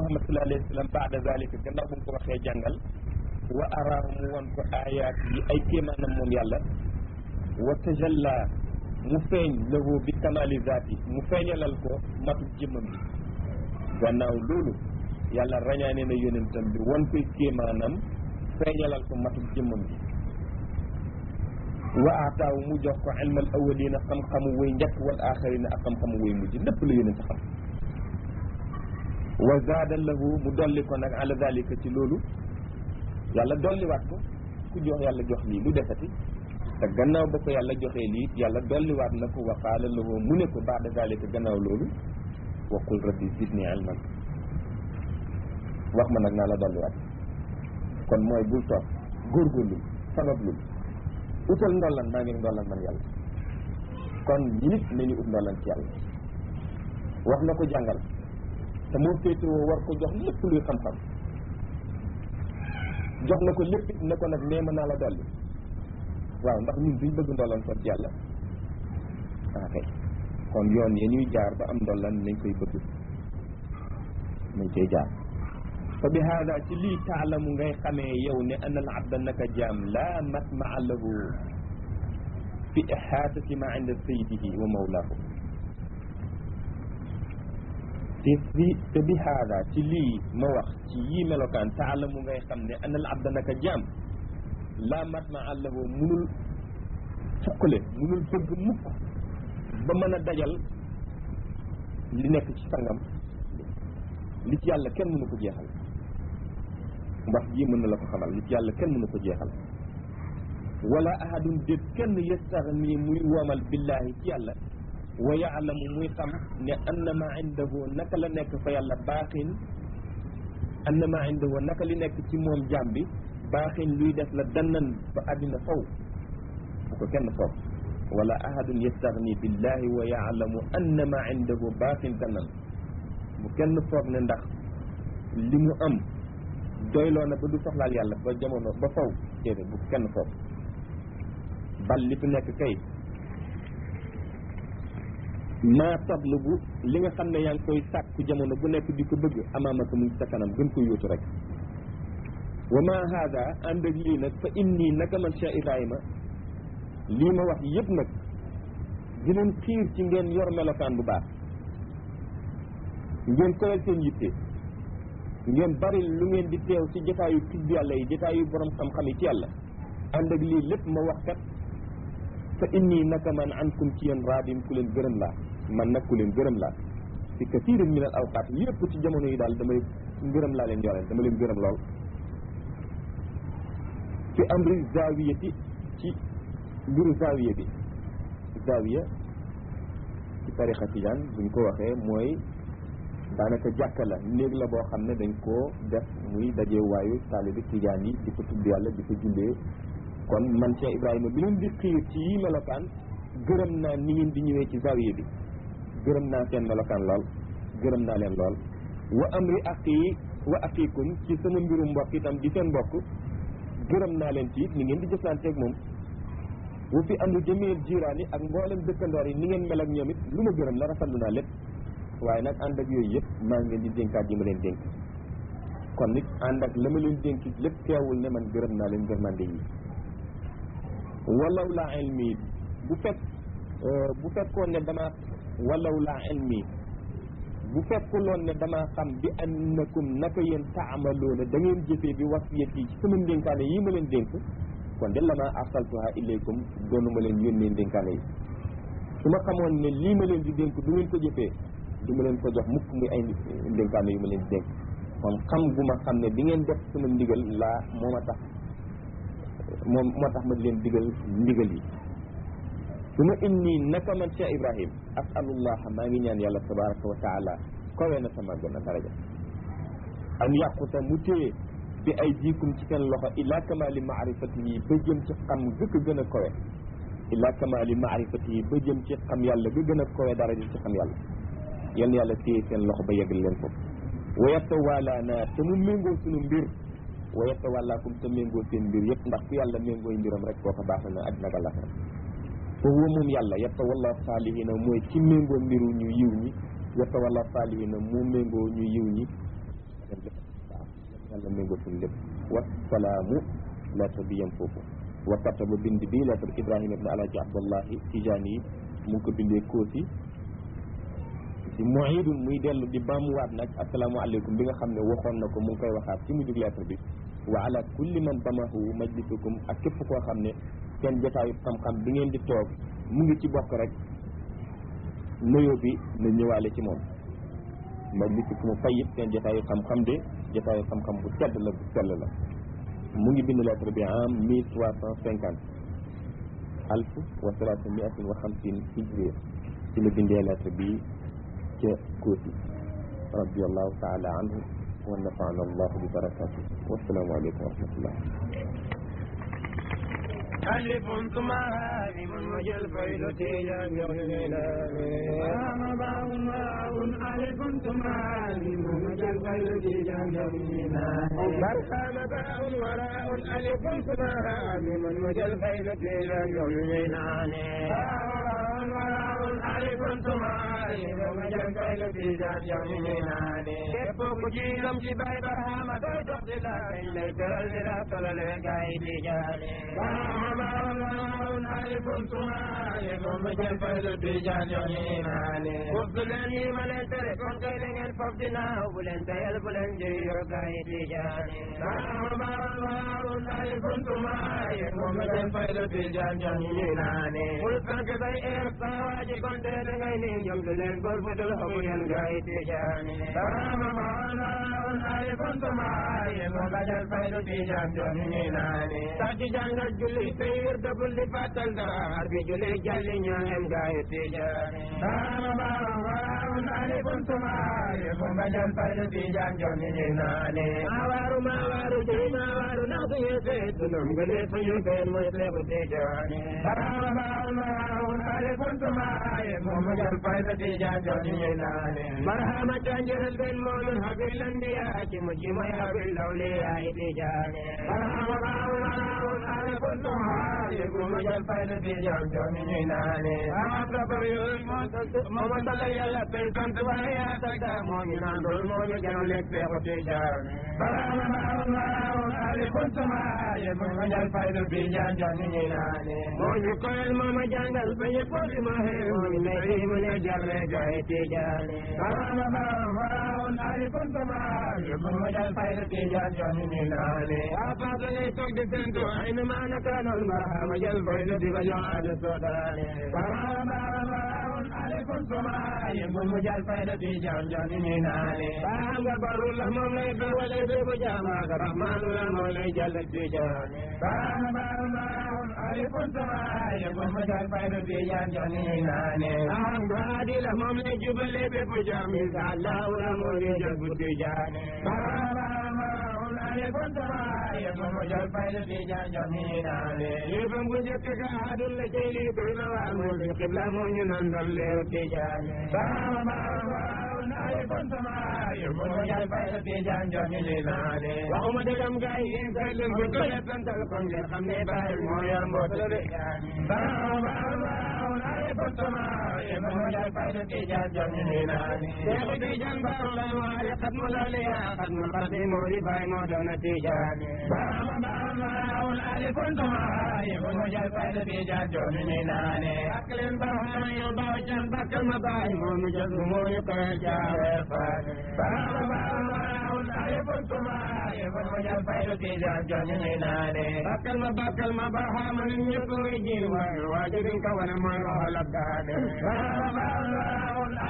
Muhammad sallallahu alayhi wa sallam baada zalika gannaaw bu mu ko waxee jàngal wa araahu mu wan ko ayaat yi ay kéemaanam moom yàlla wa tajalla mu feeñ lahu bi kamali zaati mu feeñalal ko matu jëmmam bi gannaaw loolu yàlla rañaane na yonentam bi wan koy kéemaanam feeñalal ko matu jëmmam bi wa aataaw mu jox ko ilmal awalina xam-xamu way njëkk wal axarina ak xam-xamu way mujj lépp la yonent xam wa zaada lahu mu dolli ko nag ala dalika ci loolu yàlla dolliwaat ko ku jox yàlla jox lii lu defati te gannaaw ba ko yàlla joxee lii yàlla dolliwaat na ko wa qaala lahu mu ne ko baada dalika gannaaw loolu wa qul rabbi zidni ilman wax ma nag naa la dolliwaat kon mooy bul toog góorgóorlu sabablul utal ndollan maa ngi ndollan man yàlla kon ñi nit nañu ut ndollan ci yàlla wax na ko jàngal te moo féetewoo war ko jox lépp luy xam-xam jox na ko lépp ne ko nag nee ma naa la dolli waaw ndax ñun duñ bëgg ndollan kon ci yàlla kay kon yoon ya ñuy jaar ba am ndollan nañ koy bëgg nañ koy jaar fa bi haada ci lii taalamu ngay xamee yow ne an al abda naka jaam laa matmaa lahu fi ihaatati ma inda sayyidihi wa mawlaahu te bi haada ci lii ma wax ci yii melokaan taalamu ngay xam ne an al abda naka jaam laa matmaa lahu munul fukkale munul bëgg mukk ba mën a dajal li nekk ci sangam li ci yàlla kenn mënu ko jeexal ndax jii mën na la ko xamal li ci yàlla kenn mënu ko jeexal wala ahadun déet kenn yastaxni muy womal billahi ci yàlla wa yaalamu muy xam ne annama indahu naka la nekk fa yàlla baaxin annama indahu naka li nekk ci moom jaam bi baaxin luy def la dannan ba àddina faw bu ko kenn foog wala ahadun yastaxni billahi wa yaalamu annama indahu baaxin dannan bu kenn foog ne ndax li mu am doyloo na ba du soxlaal yàlla ba jamono ba faw déedéet bu kenn foog bal li fi nekk kay maa tatlubu li nga xam ne yaa ngi koy sàkku jamono bu nekk di ko bëgg amaamaka mu ngi sa kanam gën ko yóotu rek wa ma haada ànd ak lii nag fa inni naka man Cheikh Ibrahima lii ma wax yëpp nag di leen xiir ci ngeen yor melokaan bu baax ngeen koyal seen yitte ngeen bari lu ngeen di teew ci jotaayu tudd yàlla yi jotaayu borom xam-xam yi ci yàlla ànd ak lii lépp ma wax kat fa inni naka man ankum ci yéen raadin ku leen gërëm laa man nag ku leen gërëm laa fi kasiirin min al awqaat yëpp ci jamono yi daal damay ngërëm laa leen yoreel dama leen gërëm lool fi amri zawiyati ci mbiru zawiya bi zawiya ci tarixa tijaan buñ ko waxee mooy daanaka jàkka la néeg la boo xam ne dañ koo def muy daje waayu taalibi tijaan yi di ko tudd yàlla di ko jullee kon man Cheikh Ibrahima bi leen di xiir ci yi melokaan gërëm naa ni ngeen di ñëwee ci zawiya bi gërëm naa seen melokaan lool gërëm naa leen lool wa amri aqi wa aqikum ci sama mbiru mbokk itam di seen mbokk gërëm naa leen ci it ni ngeen di jëflanteeg moom wa fi amri jamil jiraani ak mboolem dëkkandoor yi ni ngeen mel ak ñoom it lu ma gërëm la rafetlu naa lépp waaye nag ànd ak yooyu yëpp maa ngi leen di dénkaat yi ma leen dénk kon nit ànd ak la ma leen dénk lépp teewul ne man gërëm naa leen gërmande yi walaw laa ilmi bu fekkoon ne damaa walaw laa ilmi bu fekkuloon ne damaa xam bi annakum naka yéen taamaloona da ngeen jëfee bi wasiyat yi ci sama ndénkaane yi ma leen dénk kon de la maa arsaltuha ilaykum doonu ma leen yónnee ndénkaane yi su ma xamoon ne lii ma leen di dénk du ngeen ko jëfee du ma leen ko jox mukk muy ay ndénkaane yu ma leen di dénk kon xam gu ma xam ne di ngeen def sama ndigal laa moo tax ma di leen digal ndigal yi su ma inni naka man Cheikh Ibrahim asalullah maa ngi ñaan yàlla tabaraka wa taala kawe na sama gën a daraja an yàquta mu téye bi ay jiikum ci seen loxo ila kamali maarifatihi ba jëm ci xam gëkk gën a kawe ila kamali maarifatihi ba jëm ci xam yàlla ga gën a kawe daraja ci xam yàlla yal na yàlla téye seen loxo ba yeggal leen foofu wa yatawalaana te mu méngoo suñu mbir wa yatawalaakum te méngoo seen mbir yëpp ndax ku yàlla méngooy mbiram rek koo ko baax na àddina ak àllaaxira foofu moom yàlla yatawalla saalihina mooy ci méngoo mbiru ñu yiw ñi yatawalla saalihina mu méngoo ñu yiw ñi nga suñ lépp wasalaamu lettre bi yem foofu wa kataba bind bi lettre Ibrahima ibn Alaaji Abdallahi Tijaani yi mu ngi ko bindee Koosi di muidun muy dellu di baamuwaat nag asalaamaaleykum bi nga xam ne waxoon na ko mu ngi koy waxaat ci mujjug lettre bi wa ala kulli man damahu majlisukum ak képp koo xam ne seen jotaayu xam-xam bi ngeen di toog mu ngi ci bokk rek nuyoo bi na ñëwaale ci moom majlisukum fayyit seen jotaayu xam-xam de jotaayu xam-xam bu tedd la bu sell la mu ngi bind lettre bi en 1350 alf wa 350 hijriya ci la bindee lettre bi ca Koosi radiallahu taala anhu wa nafaana allahu bi barakatuh wassalaamu aleykum wa rahmatullah ألف ثم هذه من مجل فيلتي جميلا ألف ثم هذه من مجل فيلتي جميلا بركان باء وراء ألف ثم هذه من مجل فيلتي جميلا ألف ثم هذه من مجل فيلتي جميلا فوق جيلم جبال برهام دوجت لا إليك لا تلا لقايد جاني ألف ثم ألف مجل فيلتي جميلا وفلني ملن تركون كيلن الفضنا وبلن تيل بلن جيو قايد جاني ألف ثم ألف مجل فيلتي جميلا ولفنك زي إرصاواجي كنت لغيني يمدلن برفض الحبين قايد جاني ألف ثم ألف مجل فيلتي جميلا تاجي جانج جلي سير دبل فاتل دار بجلي جلي نعم قايد جاني ألف ثم ألف مجل فيلتي جميلا ما وارو جينا وارو نغضي سيد نمغلي سيوكين مسلم تجاني ألف ثم ألف مجل فيلتي جميلا مرحمة تنجر البن مولن حبيل الأنبياء مجمع حبيل الأولياء تجاني ألف ثم ألف مجل فيلتي جميلا أصبر محمد الله يلا تلكنت وهي تدامون نانظر الموجة جنولك في غتجاني ألف ثم ألف مجل فيلتي جميلا موجة كل ما جنگل فيقول ما هي من نعيم الجر جايتي جاني ألف ثم ألف مجل فيلتي جميلا أفضل تقدسنت حينما نكان المرحى مجل فيلتي وجعل السوداني ألف ثم ألف مجل فيلتي جميلا فأنقى بر الله مولي فولي بجامع الرحمن المولي جل التجاني ألف ثم ألف مجل فيلتي جميلا أنقى عادي لهم لجبلي بفجامي الله المولي جل التجاني ألف ثم ألف مجل فيلتي جميلا يفهم وجهك أحد الجيل كل وامر قبلة من أنزل التجاني ألف ثم ألف مجل فيلتي جميلا وهم دلم قايين سلم بكل تنتلقون للخمي باهم ويرمو تلبياني ألف ثم ألف مجل فيلتي جميلا يغدي جنب الله وعلقت ملاليا قد مقدم ولفاي مدن تجاني ألف ثم ألف مجل فيلتي جميلا أكل برهان يضع جنبك المباهم ومجزم يقرجا ويفاني ألف ثم ألف مجل فيلتي جميلا أكل ما برهان من يقرجين وواجب كون مرة لبداني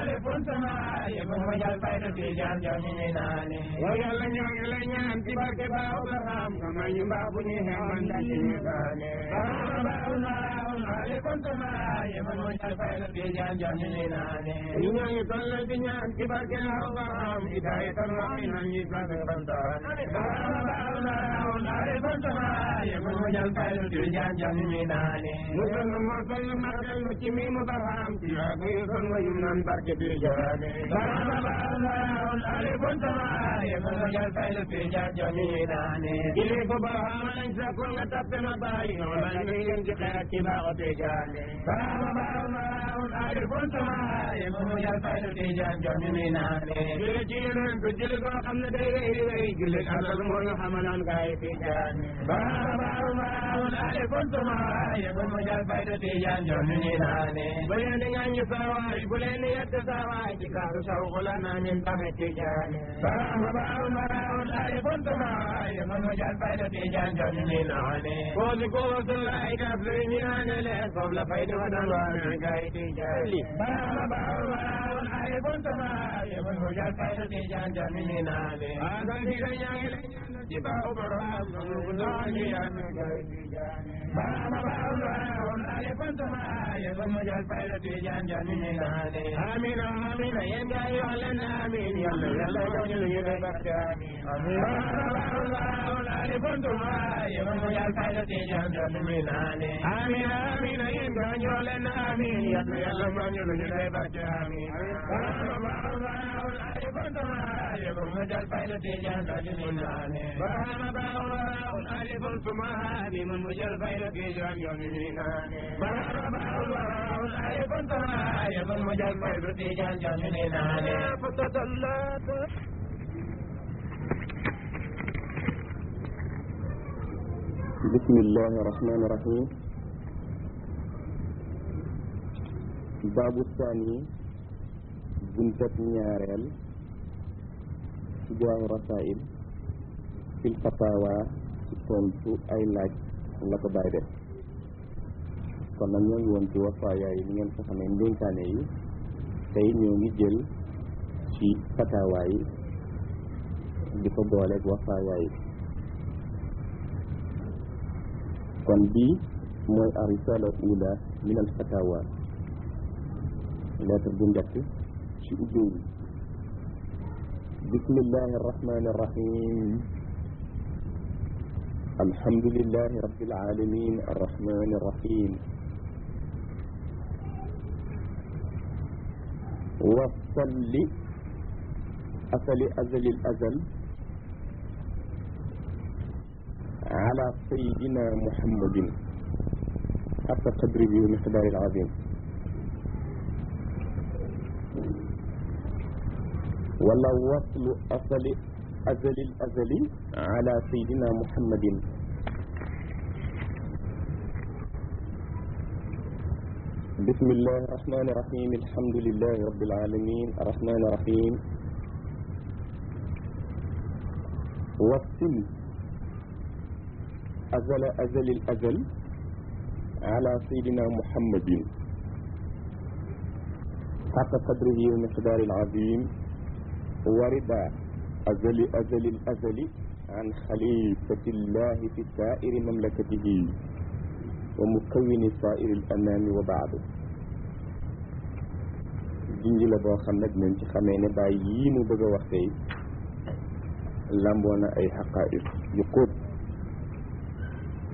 ألف ثم ألف مجل فيلتي جميلا ويلا نيوغي أنت بركبا وبرهام كما ينبابني هم داني ألف ثم ألف مجل فيلتي جميلا إنا يطلع بنا أنت بركبا وبرهام هداية الرحمن يسلم البلدان ألف ثم ألف مجل فيلتي جميلا مسلم مسلم أكل مكمي مبرهام تلاقي ويمنان بركبي جاني ألف ثم yëngal ma jël fay lu fi jaar joñu ñuy naane gili ko barahama lañ sakul nga tappe ma bàyyi ñoo lañ mi ngeen ci xeet ci baaxu tijaane barahama barahama ali fontama yëngal ma jël fay lu fi jaar joñu ñuy naane gili ci yeneen ko jëli koo xam ne day rëy gili asal moo ñu xamalaan gaay tijaane barahama barahama ali fontama yëngal ma jël fay lu fi jaar joñu ñuy naane bu leen di ngañu saawaay bu leen di yett saawaay ci kaaru sawxu la naa min tame tijaane barahama barahama ali fontama yëngal ma jël fay lu fi jaar joñu ñuy naane koosi koosi laay kaf lu ñu naane leen foofu la fay di wa daan waane gaay tijaane barahama barahama ali fontama yëngal ma jël fay lu fi jaar joñu ñuy naane agan di ga ñaangi la ñaan ci baaxu borom mu ko doñu yaan gaay tijaane barahama barahama ali fontama yëngal ma jël fay lu fi jaar joñu ñuy naane amina amina yéen gaay yi wax leen amin yàlla yàlla joñu lu ñu def barke amin barahama ali fontama yëngal ma jël fay lu fi jaar joñu ñuy naane amina amina yéen gaay yi wax leen amin yàlla yàlla joñu lu ñu def barke amin barahama ali fontama yëngal ma jël fay lu fi jaar joñu ñuy naane barahama ali fontama yëngal ma jël fay lu fi jaar joñu ñuy naane barahama ali fontama yëngal ma jël fay lu fi jaar joñu ñuy naane fatadallat bismillahi rahmani rahim baabu saani buntab ñaareel ci jawaabu rasail fil fatawa ci tontu ay laaj la ko bàyyi def kon nag ñoo ngi woon ci wafaaya yi ni ngeen ko xamee ndénkaane yi tey ñoo ngi jël ci fatawa yi di ko booleeg wafaaya yi kon bii mooy ar-risala ula min al fatawa lettre bu njëkk ci ubbee yi bismillahi arrahmani arrahim alhamdulillahi rabbil alamin arrahmani arrahim wasalli asali azali al azal ala sayidina muhammadin حتى قدره ومقداره العظيم ولا وصل أصل أزل الأزل على سيدنا محمد بسم الله الرحمن الرحيم الحمد لله رب العالمين الرحمن الرحيم وصل أزل أزل الأزل على سيدنا محمد حق قدره ومقدار العظيم ورد أزل أزل الأزل عن خليفة الله في سائر مملكته ومكون سائر الأنام وبعد junj la boo xam nag nañ ci xamee ne bàyyi yii mu bëgg a wax tey lamboo na ay xaqaaiq yu xóot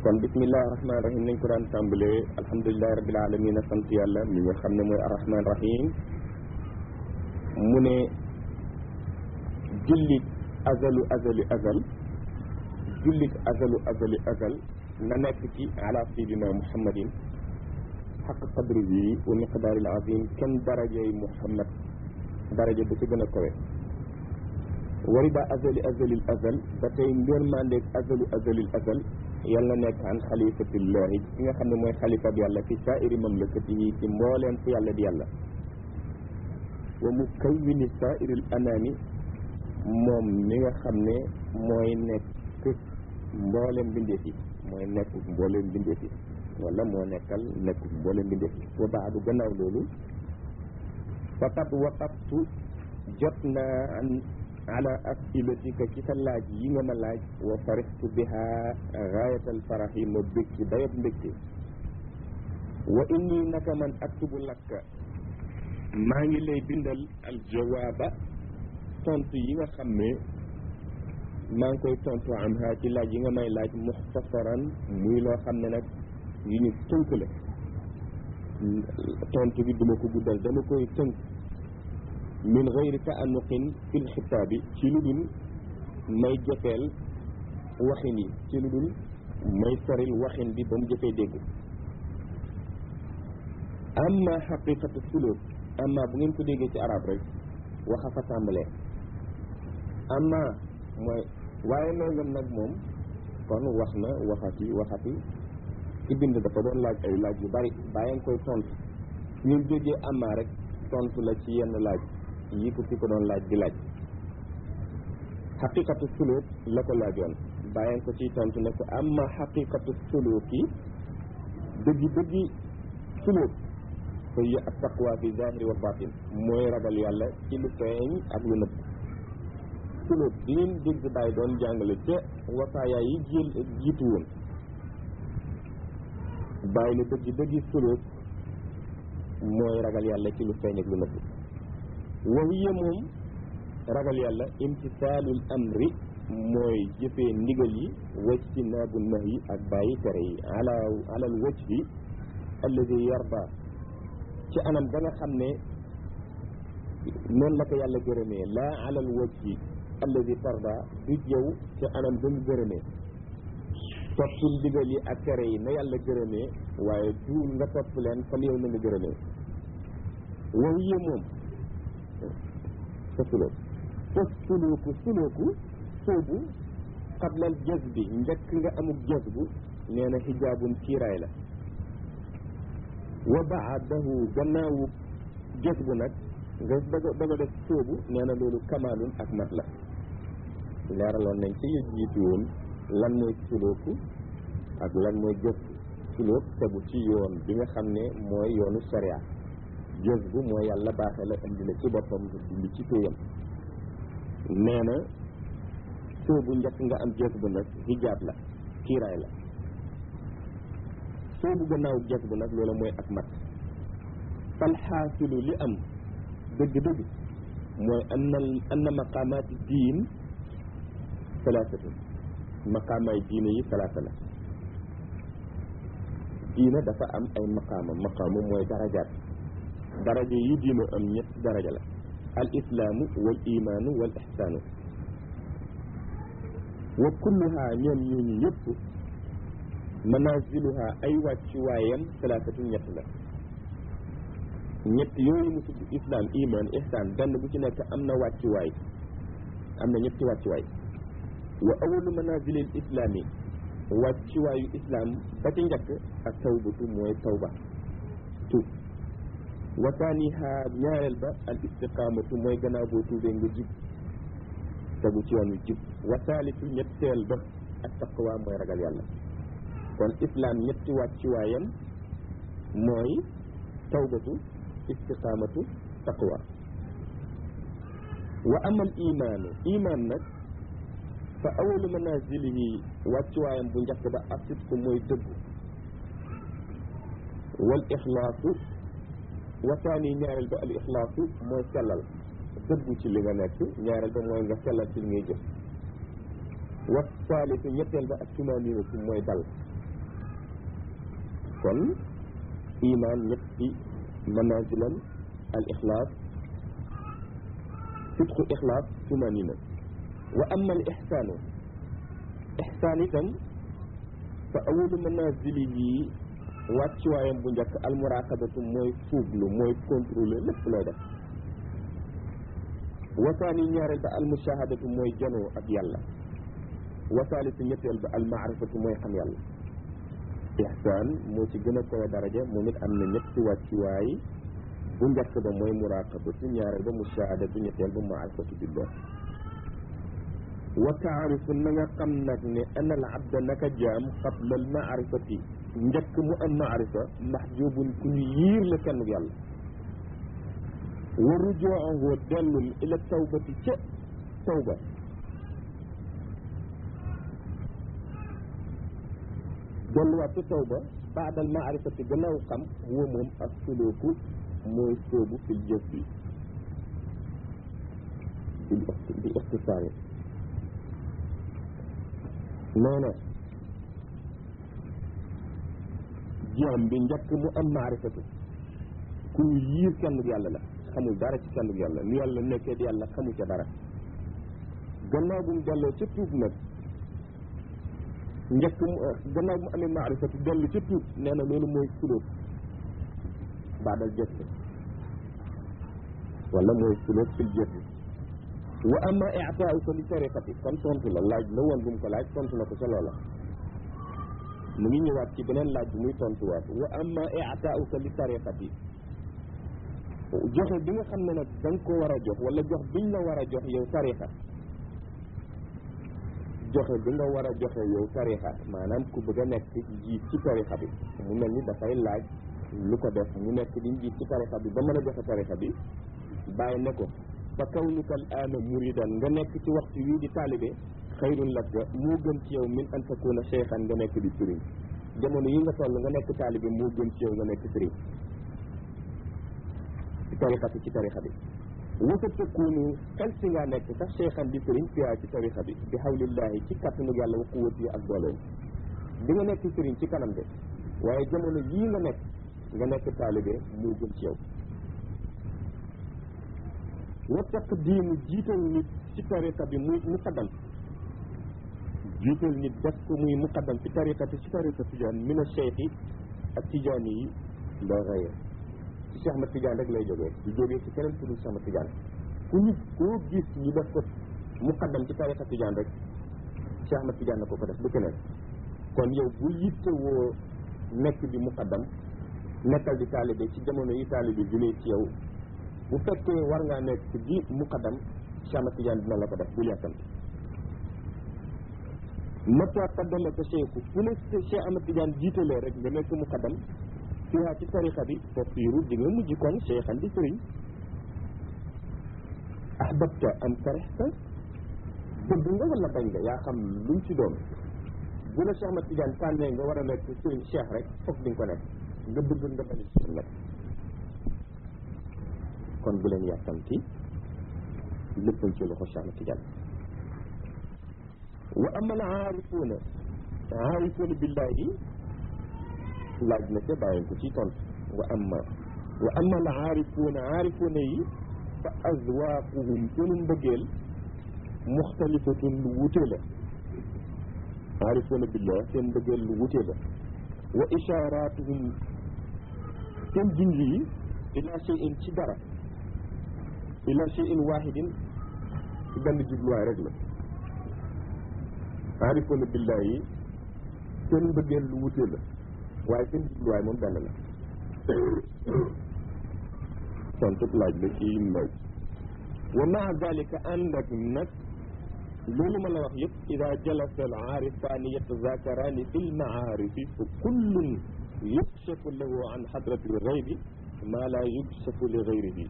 kon bismillahi rahmaani rahim nañ ko daan tàmbalee alhamdulilahi rabbil alamin a sant yàlla mi nga xam ne mooy arrahman rahim mu ne jullit azalu azali azal jullit azalu azali azal na nekk ci ala sayidina muhammadin xaq qadrihi wa miqdaaril azim kenn darajay muhammad daraja bu ci gën a kawe warida azali azalil azal ba tey ngeen mandeeg azalu azalil azal yàlla na nekk an xalifatillahi ki nga xam ne mooy xalifa bi yàlla fi saairi mamlakatihi ci mbooleem fu yàlla di yàlla wa mukawwini saairil anaami moom mi nga xam ne mooy nekk mbooleem bindeef yi mooy nekk mbooleem bindeef yi wala moo nekkal nekk mbooleem bindeef yi wa baadu gannaaw loolu faqad waqaftu jot naa an ala asilatika ci sa laaj yi nga ma laaj wa farixtu biha gaayatal faraxi ma bég ci dayab mbégte wa inni naka man aktubu lakka maa ngi lay bindal aljawaaba tontu yi nga xam ne maa ngi koy tontu am ha ci laaj yi nga may laaj muxtasaran muy loo xam ne nag yu ñu tënk la tontu bi duma ko guddal dama koy tënk min gayri taanuqin fil xitaabi ci lu dul may jëfeel waxin yi ci lu dul may soril waxin bi ba mu jëfee dégg amma xaqiqatu suluk amma bu ngeen ko déggee ci arab rek waxa fa tàmbalee amma mooy waaye nangam nag moom kon wax na waxati ci bind dafa doon laaj ay laaj yu bari bàyyi koy tontu ñu déggee amma rek tontu la ci yenn laaj yi ko ki ko doon laaj di laaj xaqiqatu suluk la ko laajoon bàyyi ko ciy tontu ne ko amma xaqiqatu suluk yi dëggi suluk fa hiya at taqwa fi zahiri wa batin mooy ragal yàlla ci lu feeñ ak lu nëbb suluk di ngeen dégg bàyyi doon jàngale ca wasaaya yi jiitu woon bàyyi ne dëggi suluk mooy ragal yàlla ci lu feeñ ak lu nëbb wa hiya moom ragal yàlla imtisaalul amri mooy jëfee ndigal yi wajtinaabu nahyi ak bàyyi tere yi alal wajhi alladi yarda ci anam ba nga xam ne noonu la ko yàlla gërëmee laa alal wajhi alladi tarda du jëw ci anam ba mu gërëmee toppul ndigal yi ak tere yi na yàlla gërëmee waaye du nga topp leen comme yow na nga gërëmee wa hiya moom sulooku soobu xablal jës bi njëkk nga amuk jës bu nee na xijaabun kiiraay la wa baadahu gannaawu jës bu nag nga bëgg a def soobu nee na loolu kamaalun ak mat la leeraloon nañ ci yu jiitu woon lan mooy sulooku ak lan mooy jës bu sulook tegu ci yoon bi nga xam ne mooy yoonu sharia jës bu mooy yàlla baaxee la indi la ci boppam li ci téyam nee na soobu njëkk nga am jës bu nag hijaab la kiiraay la soobu gannaaw jës bu nag loola mooy ak mat fal xaasilu li am dëgg-dëgg mooy anna maqaamaati diin salaasatu maqaamaay diine yi salaasa la diine dafa am ay maqaama mooy darajaat daraja yi diine am ñett daraja la al islaamu wal imaanu wal ixsaanu wa kulluha ñoom ñooñu yëpp manaziluha ay wàccuwaayam salaasatu ñett la ñett yooyu mu tudd islam iman ihsan benn bu ci nekk am na wàccuwaay am na ñetti wàccuwaay wa awalu manazilil islami wàccuwaayu islam ba ci njëkk ak tawbatu mooy tawba tuub wa taaniha ñaareel ba al istiqamatu mooy gannaaw boo tuubee nga jub tegu ci yoon wi jub wa taalitu ñetteel ba ak taqwa mooy ragal yàlla kon islam ñetti wàccuwaayam mooy tawbatu istiqamatu taqwa wa amal imaanu iman nag fa awalu manazilihi wàccuwaayam bu njëkk ba asitku mooy dëggu wal ixlaasu wa taani ñaareel ba al ixlaasu mooy sellal dëggu ci li nga nekk ñaareel ba mooy nga sellal ci li ngay jëf wa saalisu ñetteel ba ak tumaninatu mooy dal kon iman ñetti manazilam al ixlaas sidqu ixlaas tumanina wa amma al ixsaanu ixsaan itam fa awalu manazilihi wàccuwaayam bu njëkk al muraqabatu mooy fuuglu mooy contrôler lépp looy def wasaani ñaareel ba al mushahadatu mooy janoo ak yàlla wasaalisu ñetteel ba al maarifatu mooy xam yàlla ihsaan moo ci gën a koy daraja moom it am na ñetti wàccuwaay bu njëkk ba mooy muraqabatu ñaareel ba mushahadatu ñetteel ba maarifatu billah wa taarifu na nga xam nag ne ana al abda naka jaam qabla al maarifati njëkk mu am maarifa mahjubun ku ñu yiir la kenn yàlla wa rujoohu dellul ila tawbati ca tawba delluwaat ca tawba baadal maarifati gannaaw xam huwa moom ak suluku mooy soobu fil jëf bi bi ixtisaari nee na jaam bi njëkk mu am maarifatu ku ñu yiir kenn yàlla la xamul dara ci kenn yàlla lu yàlla nekkee di yàlla xamu ca dara gannaaw bu mu delloo ca tuub nag njëkk gannaaw bu mu amee maarifatu dellu ca tuub nee na loolu mooy sulóot baadal jëf wala mooy sulóot fil jëf wa amma i'taa'uka li tariqati kon tontu la laaj la woon bu mu ko laaj tontu na ko ca loola mu ngi ñëwaat ci beneen laaj bi muy tontuwaat wa amma i'taa'uka li tariqati joxe bi nga xam ne nag da nga ko war a jox wala jox biñ la war a jox yow tariqa joxe bi nga war a joxe yow tariqa maanaam ku bëgg a nekk njiit ci tariqa bi mu mel ni dafay laaj lu ko def mu nekk di njiit ci tariqa bi ba mën a joxe tariqa bi bàyyi ne ko fa kawnuka al aana muridan nga nekk ci waxtu wii di taalibe xayrun laka moo gën ci yow min an takuna cheikhan nga nekk di sëriñ jamono yi nga toll nga nekk taalibe moo gën ci yow nga nekk sëriñ ci tariqa bi wasa takunu xel si ngaa nekk sax cheikhan di sëriñ fiyaa ci tariqa bi bi hawlillahi ci kattanu yàlla wa quwwati ak dooleem di nga nekk sëriñ ci kanam de waaye jamono yii nga nekk taalibe moo gën ci yow wa taqdiimu jiital nit ci tariqa bi muy muqaddam jiital nit def ko muy muqaddam ci tariqa tijaan min a cheikh ak tijaani yi la xëye ci Cheikh Ahmad Tidiane rek lay jógee du jógee ci keneen ku dul Cheikh Ahmad Tidiane koo gis ñu def ko muqaddam ci tariqa tijaan rek Cheikh Ahmad Tidiane na ko def du keneen kon yow bu yittewoo nekk di muqaddam nekkal di taalibe ci jamono yi taalibe junee ci yow bu fekkee war ngaa nekk di muqaddam Cheikh Ahmad Tidiane dina la ko def bul yàkkamti mata qaddama ko cheikhu fu ne Cheikh Ahmad Tidiane jiitalee rek nga nekk muqaddam fiha ci tariqa bi fasiru di nga mujj kon cheikhan di sëriñ ahbabta am karihta bëgg nga wala bañ nga yaa xam luñ ci doon bu la Cheikh Ahmad Tidiane tànnee nga war a nekk sëriñ cheikh rek foog di nga ko nekk nga bëgg nga bañ a nekk kon bu leen yàkkamti léppal ci loxo Cheikh Ahmad Tidiane wa amma al aarifuuna billahi laaj na ca bàyyi ko ci tontu wa amma al aarifuuna yi fa azwaaquhum seenu mbëggeel muxtalifatun lu wute la aarifuuna billah seen mbëggeel lu wute la wa ishaaratuhum seen junj yi ila shay'in ci dara ila shay'in waahidin ci benn jubluwaay rek la aarifoona billahi yi seen mbëggeel lu wutee la waaye seen jubluwaay moom benn la tontub laaj la ci laaj wa maa dalika ànd ak nag loolu ma la wax yëpp ida jalasa al aarifaani yatazakaraani fi l maarifi fa kullun yukshafu lahu an xadrati l gaybi maa laa yukshafu li gayrihi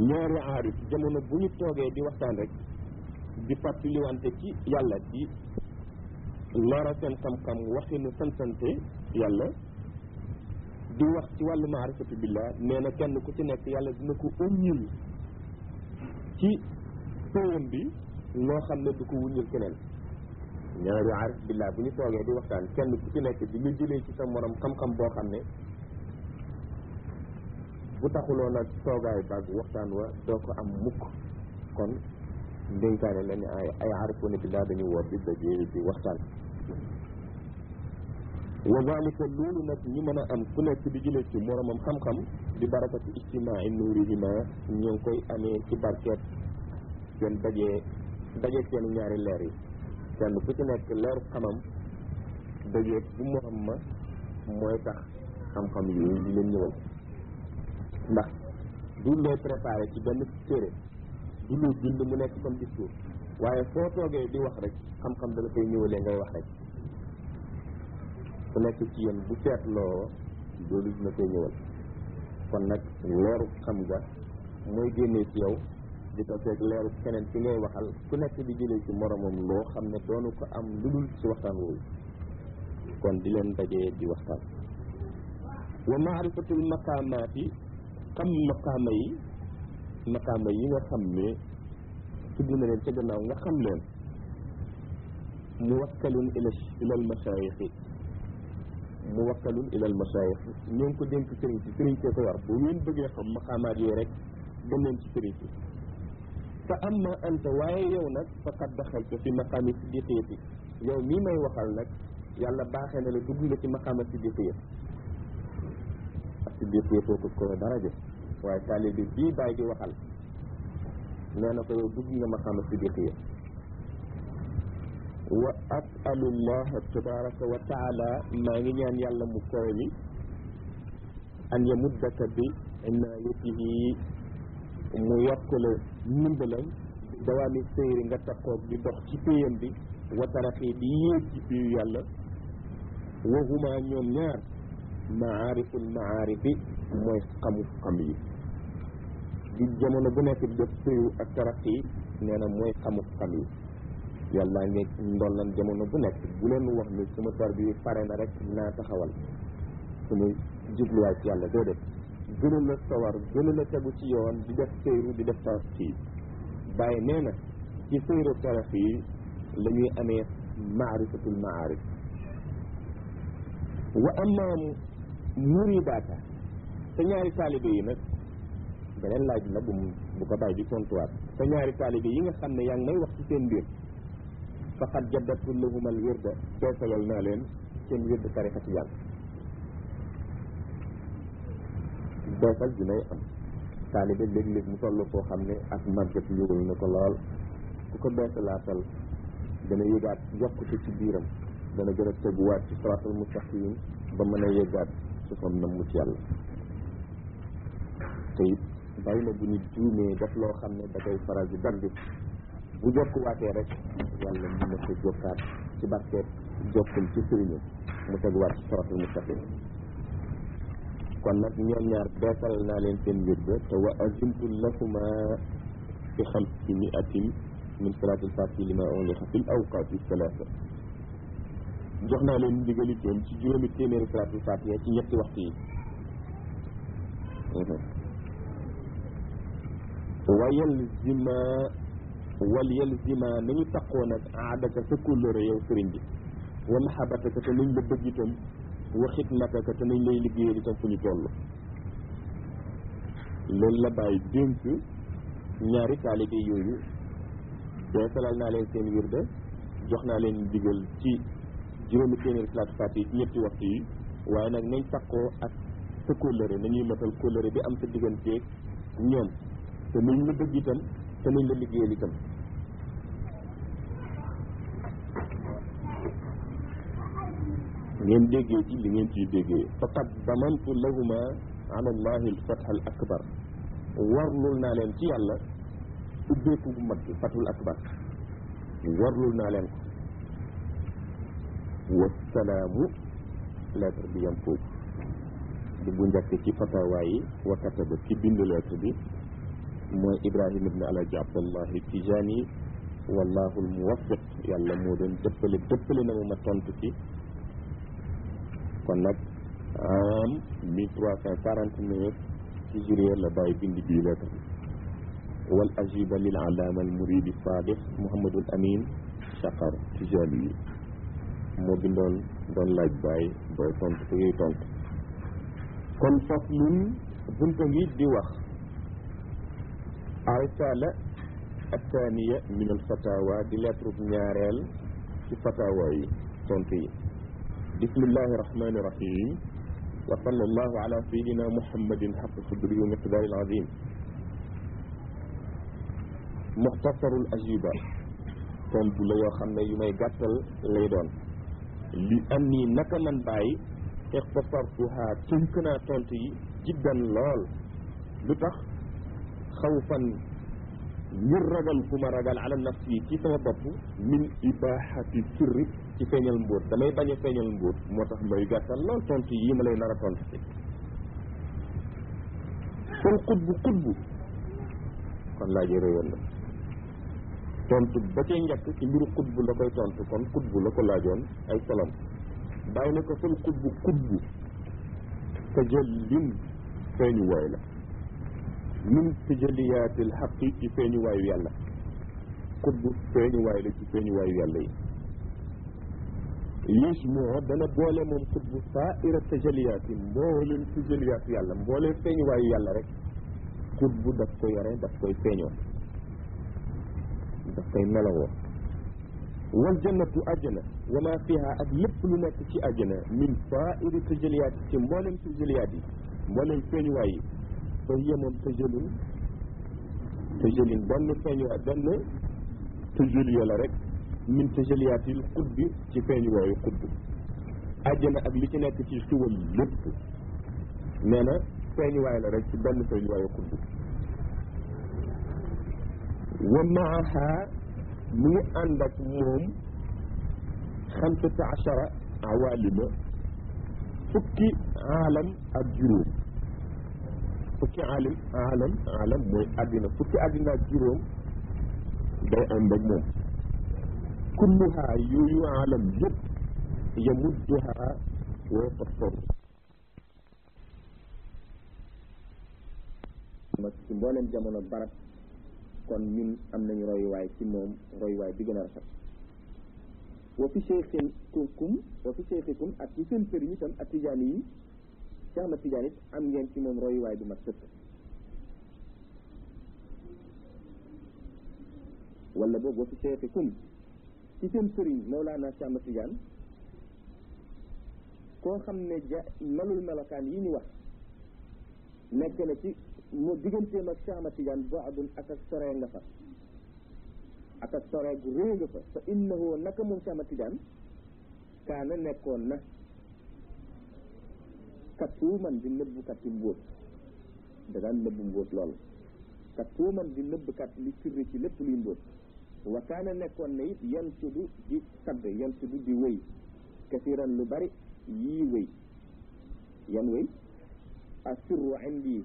ñaari aarif jamono bu ñu toogee di waxtaan rek di fàttaliwante ci yàlla di leeral seen xam-xam waxinu santante yàlla di wax ci wàllu maarifatu billah nee na kenn ku ci nekk yàlla dina ko uññil ci pëyam bi loo xam ne du ko wuññil keneen ñaari aarif billah bu ñu toogee di waxtaan kenn ku ci nekk di nga jëlee ci sa morom xam-xam boo xam ne bu taxuloon ak toogaay baag waxtaan wa doo ko am mukk kon ndénkaane la ne ay aarifoona billah dañu woor di dajee di waxtaan wa zalika loolu nag ñu mën a am ku nekk di jëlee ci moromam xam-xam di barakati ijtimaai nuurihima ñoo ngi koy amee ci barkeet seen dajee seen ñaari leer yi kenn ku ci nekk leeru xamam dajee bu morom ma mooy tax xam-xam yooyu di leen ñëwal ndax du looy préparé ci benn téere du lu bind mu nekk comme discours waaye foo toogee di wax rek xam-xam dala koy ñëwalee ngay wax rek ku nekk ci yéen bu seetloo loolu dina koy ñëwal kon nag leeru xam nga mooy génnee ci yow di ko seeg leeru keneen ci ngay waxal ku nekk di jëlee ci moromam loo xam ne doonu ko am lu dul ci waxtaan woowu kon di leen dajee di waxtaan wa maarifatul maqaamaati xam maqaama yi nga xam ne tudd na leen ca gannaaw nga xam leen muwakkalun ilal masaayixi ilal masaayix ñoo ngi ko dénk sëriñ see ko war bu ngeen bëggee xam maqaamaat yooyu rek dem leen ci sëriñ si fa amma anta waaye yow nag faqad daxalta fi maqaami siddiqiyati yow mii may waxal nag yàlla baaxee na la dugg nga ci maqaama siddiqiya ak siddiqiya foofu ko daraja waaye taalibe bii bàyyi di waxal nee na ko yow dugg nga maqaama siddiqiya wa asalullah tabaraka wa taala maa ngi ñaan yàlla mu kowe mi an yamuddaka bi inaayatihi mu yokk la ndimbalam dawaami sëyri nga takkoog di dox ci péyam bi wa taraxi di yéeg ci péyu yàlla wa huma ñoom ñaar maariful maarifi mooy xamu xam yi di jamono bu nekk di def péyu ak taraxi nee na mooy xamu xam yi yàlla ngi ndollan jamono bu nekk bu leen wax ni sama tar bi pare na rek naa taxawal suma jubluwaay ci yàlla déedéet gënu la sawar gënu la tegu ci yoon di def sëyru di def tarax yi bàyyi nee na ci sëyru tarax yi la ñuy amee maarifatul maarif wa amma muridaata te ñaari taalibe yi nag beneen laaj la bu ko bàyyi di tontuwaat te ñaari taalibe yi nga xam ne yaa ngi may wax ci seen mbir faqad jaddatu lahumal wirda beesalal naa leen seen wirda tarixati yàlla beesal dinay am taalibe léeg-léeg mu toll koo xam ne ak màggat yóbul na ko lool ku ko beesalaatal dana yëgaat yokkute ci biiram dana gën a teguwaat ci siraatal mustaqim ba mën a yëgaat su fam na mucc yàlla te it bàyyi na bu ñu juumee def loo xam ne da koy faral di dagg bu jokkuwaatee rek yàlla mën na ko jokkaat ci barkeet jokkul ci sëriñam mu teguwaat ci siraatal mustaqim kon nag ñoom ñaar beesal naa leen seen wirda te wa azimtu lahuma fi xamsi miatin min salaatil fatihi lima ughliqa fil awqaati salaasa jox naa leen ndigal itam ci juróomi téeméeri salaatul fatiha ci ñetti waxtu yi wal yalzima nañu taqoo nag aadaka sa kóllëre yow sëriñ bi wa mahabataka te nañ la bëgg itam wa xidmataka te nañ lay liggéeyal itam fu ñu toll loolu la bàyyi dénk ñaari taalibe yooyu beesalal naa leen seen wirda jox naa leen digal ci juróomi téeméeri salaatu faatiha ci ñetti waxtu yi waaye nag nañ takkoo ak sa kóllëre nañuy matal kóllëre bi am sa digganteeg ñoom te nañ la bëgg itam te nañ la liggéeyal itam ngeen déggee ci li ngeen ciy déggee faqad damantu lahuma ala allahi alfath al akbar warlul naa leen ci yàlla ubbeeku bu mag bi fathul akbar warlul naa leen ko wasalaamu lettre bi yam foofu di bu njëkk ci fatawa yi wa kataba ci bind lettre bi mooy Ibrahima ibn Alaaji Abdallahi Tijaani wallahu almuwaffiq yàlla moo doon dëppale na ma tontu ci kon nag am 1349 ci juillet la bàyyi bind bii lettre bi wal ajiba lil alaama al muridi sadiq Mouhamadul Amin Chaqar Tijaani yi moo bindoon doon laaj bàyyi booy tontu ko yooyu tontu kon faslun bunta ngi di wax arisala athaniya min al fatawa di lettre ñaareel ci fatawa yi tontu yi bismillahi rahmani rahim wa sallallahu ala sayidina muhammadin xaqa qadri wa miqdaari al azim muxtasarul ajiba tontu la yoo xam ne yu may gàttal lay doon li am nii naka man bàyyi ixtasartuha tënk naa tontu yi jiddan lool lu tax xawfan ngir ragal ku ma ragal ala nafsi ci sama bopp min ibahati sirri ci feeñal mbóot damay bañ a feeñal mbóot moo tax may gàttal lool tontu yi ma lay nar a tontu ci kon xutbu kon laajee réyoon na tontu ba cay njëkk ci mbiru xutbu la koy tontu kon xutbu la ko laajoon ay solom bàyyi na ko fal xutbu tajallin feeñu waay la min tajalliyaatil xaqi ci feeñu waayu yàlla xutbu feeñu waay la ci feeñu waayu yàlla yi yus moo dana boole moom xutbu saaira tajalliyaati mbooleem tajalliyaatu yàlla mbooleem feeñu waayu yàlla rek xutbu daf ko yore daf koy feeñoo daf koy melowoo wal jannatu àjjana wa ma fiha ak lépp lu nekk ci àjjana min saa'iri tajaliyaat ci mboolem tajaliyaat yi mboolem feeñuwaay yi fa hiya moom tajalin benn feeñuwaay benn tajaliya la rek min tajaliyaatil xutbi ci feeñuwaayu xutb àjjana ak li ci nekk ci xiwal lépp nee na feeñuwaay la rek ci benn feeñuwaayu xutb wa maaha mu ngi ànd ak moom xamsata achara awalima fukki aalam ak juróom fukki aalam mooy àddina fukki àddina ak juróom day ànd ak moom kulluha yooyu aalam yëpp yamudduha wa yataffaru mag ci mbooleem jamono barab kon ñun am nañu royuwaay ci moom royuwaay bi gën a rafet wa fi cheikhikum ak ci seen sëriñ itam ak tijaan yi Cheikh Ahmad Tijaan it am ngeen ci moom royuwaay bu mat sëkk wala boobu wa fi cheikhikum ci seen sëriñ Mawlaana Cheikh Ahmad Tijaan koo xam ne melul melokaan yi ñu wax nekk na ci moo digganteem ak Cheikh Ahmad Tidiane baadun ak soree nga fa ak soree gu réy nga fa fa innahu naka moom Cheikh Ahmad Tidiane kaana nekkoon na kattuuman di nëbbkat ci mbóot da daan nëbb mbóot lool kattuuman di nëbbkat li sirri ci lépp luy mbóot wa kaana nekkoon na it yan sudu di tagg yan sudu di wéy kasiran lu bari yii wéy yan wéy asirru indi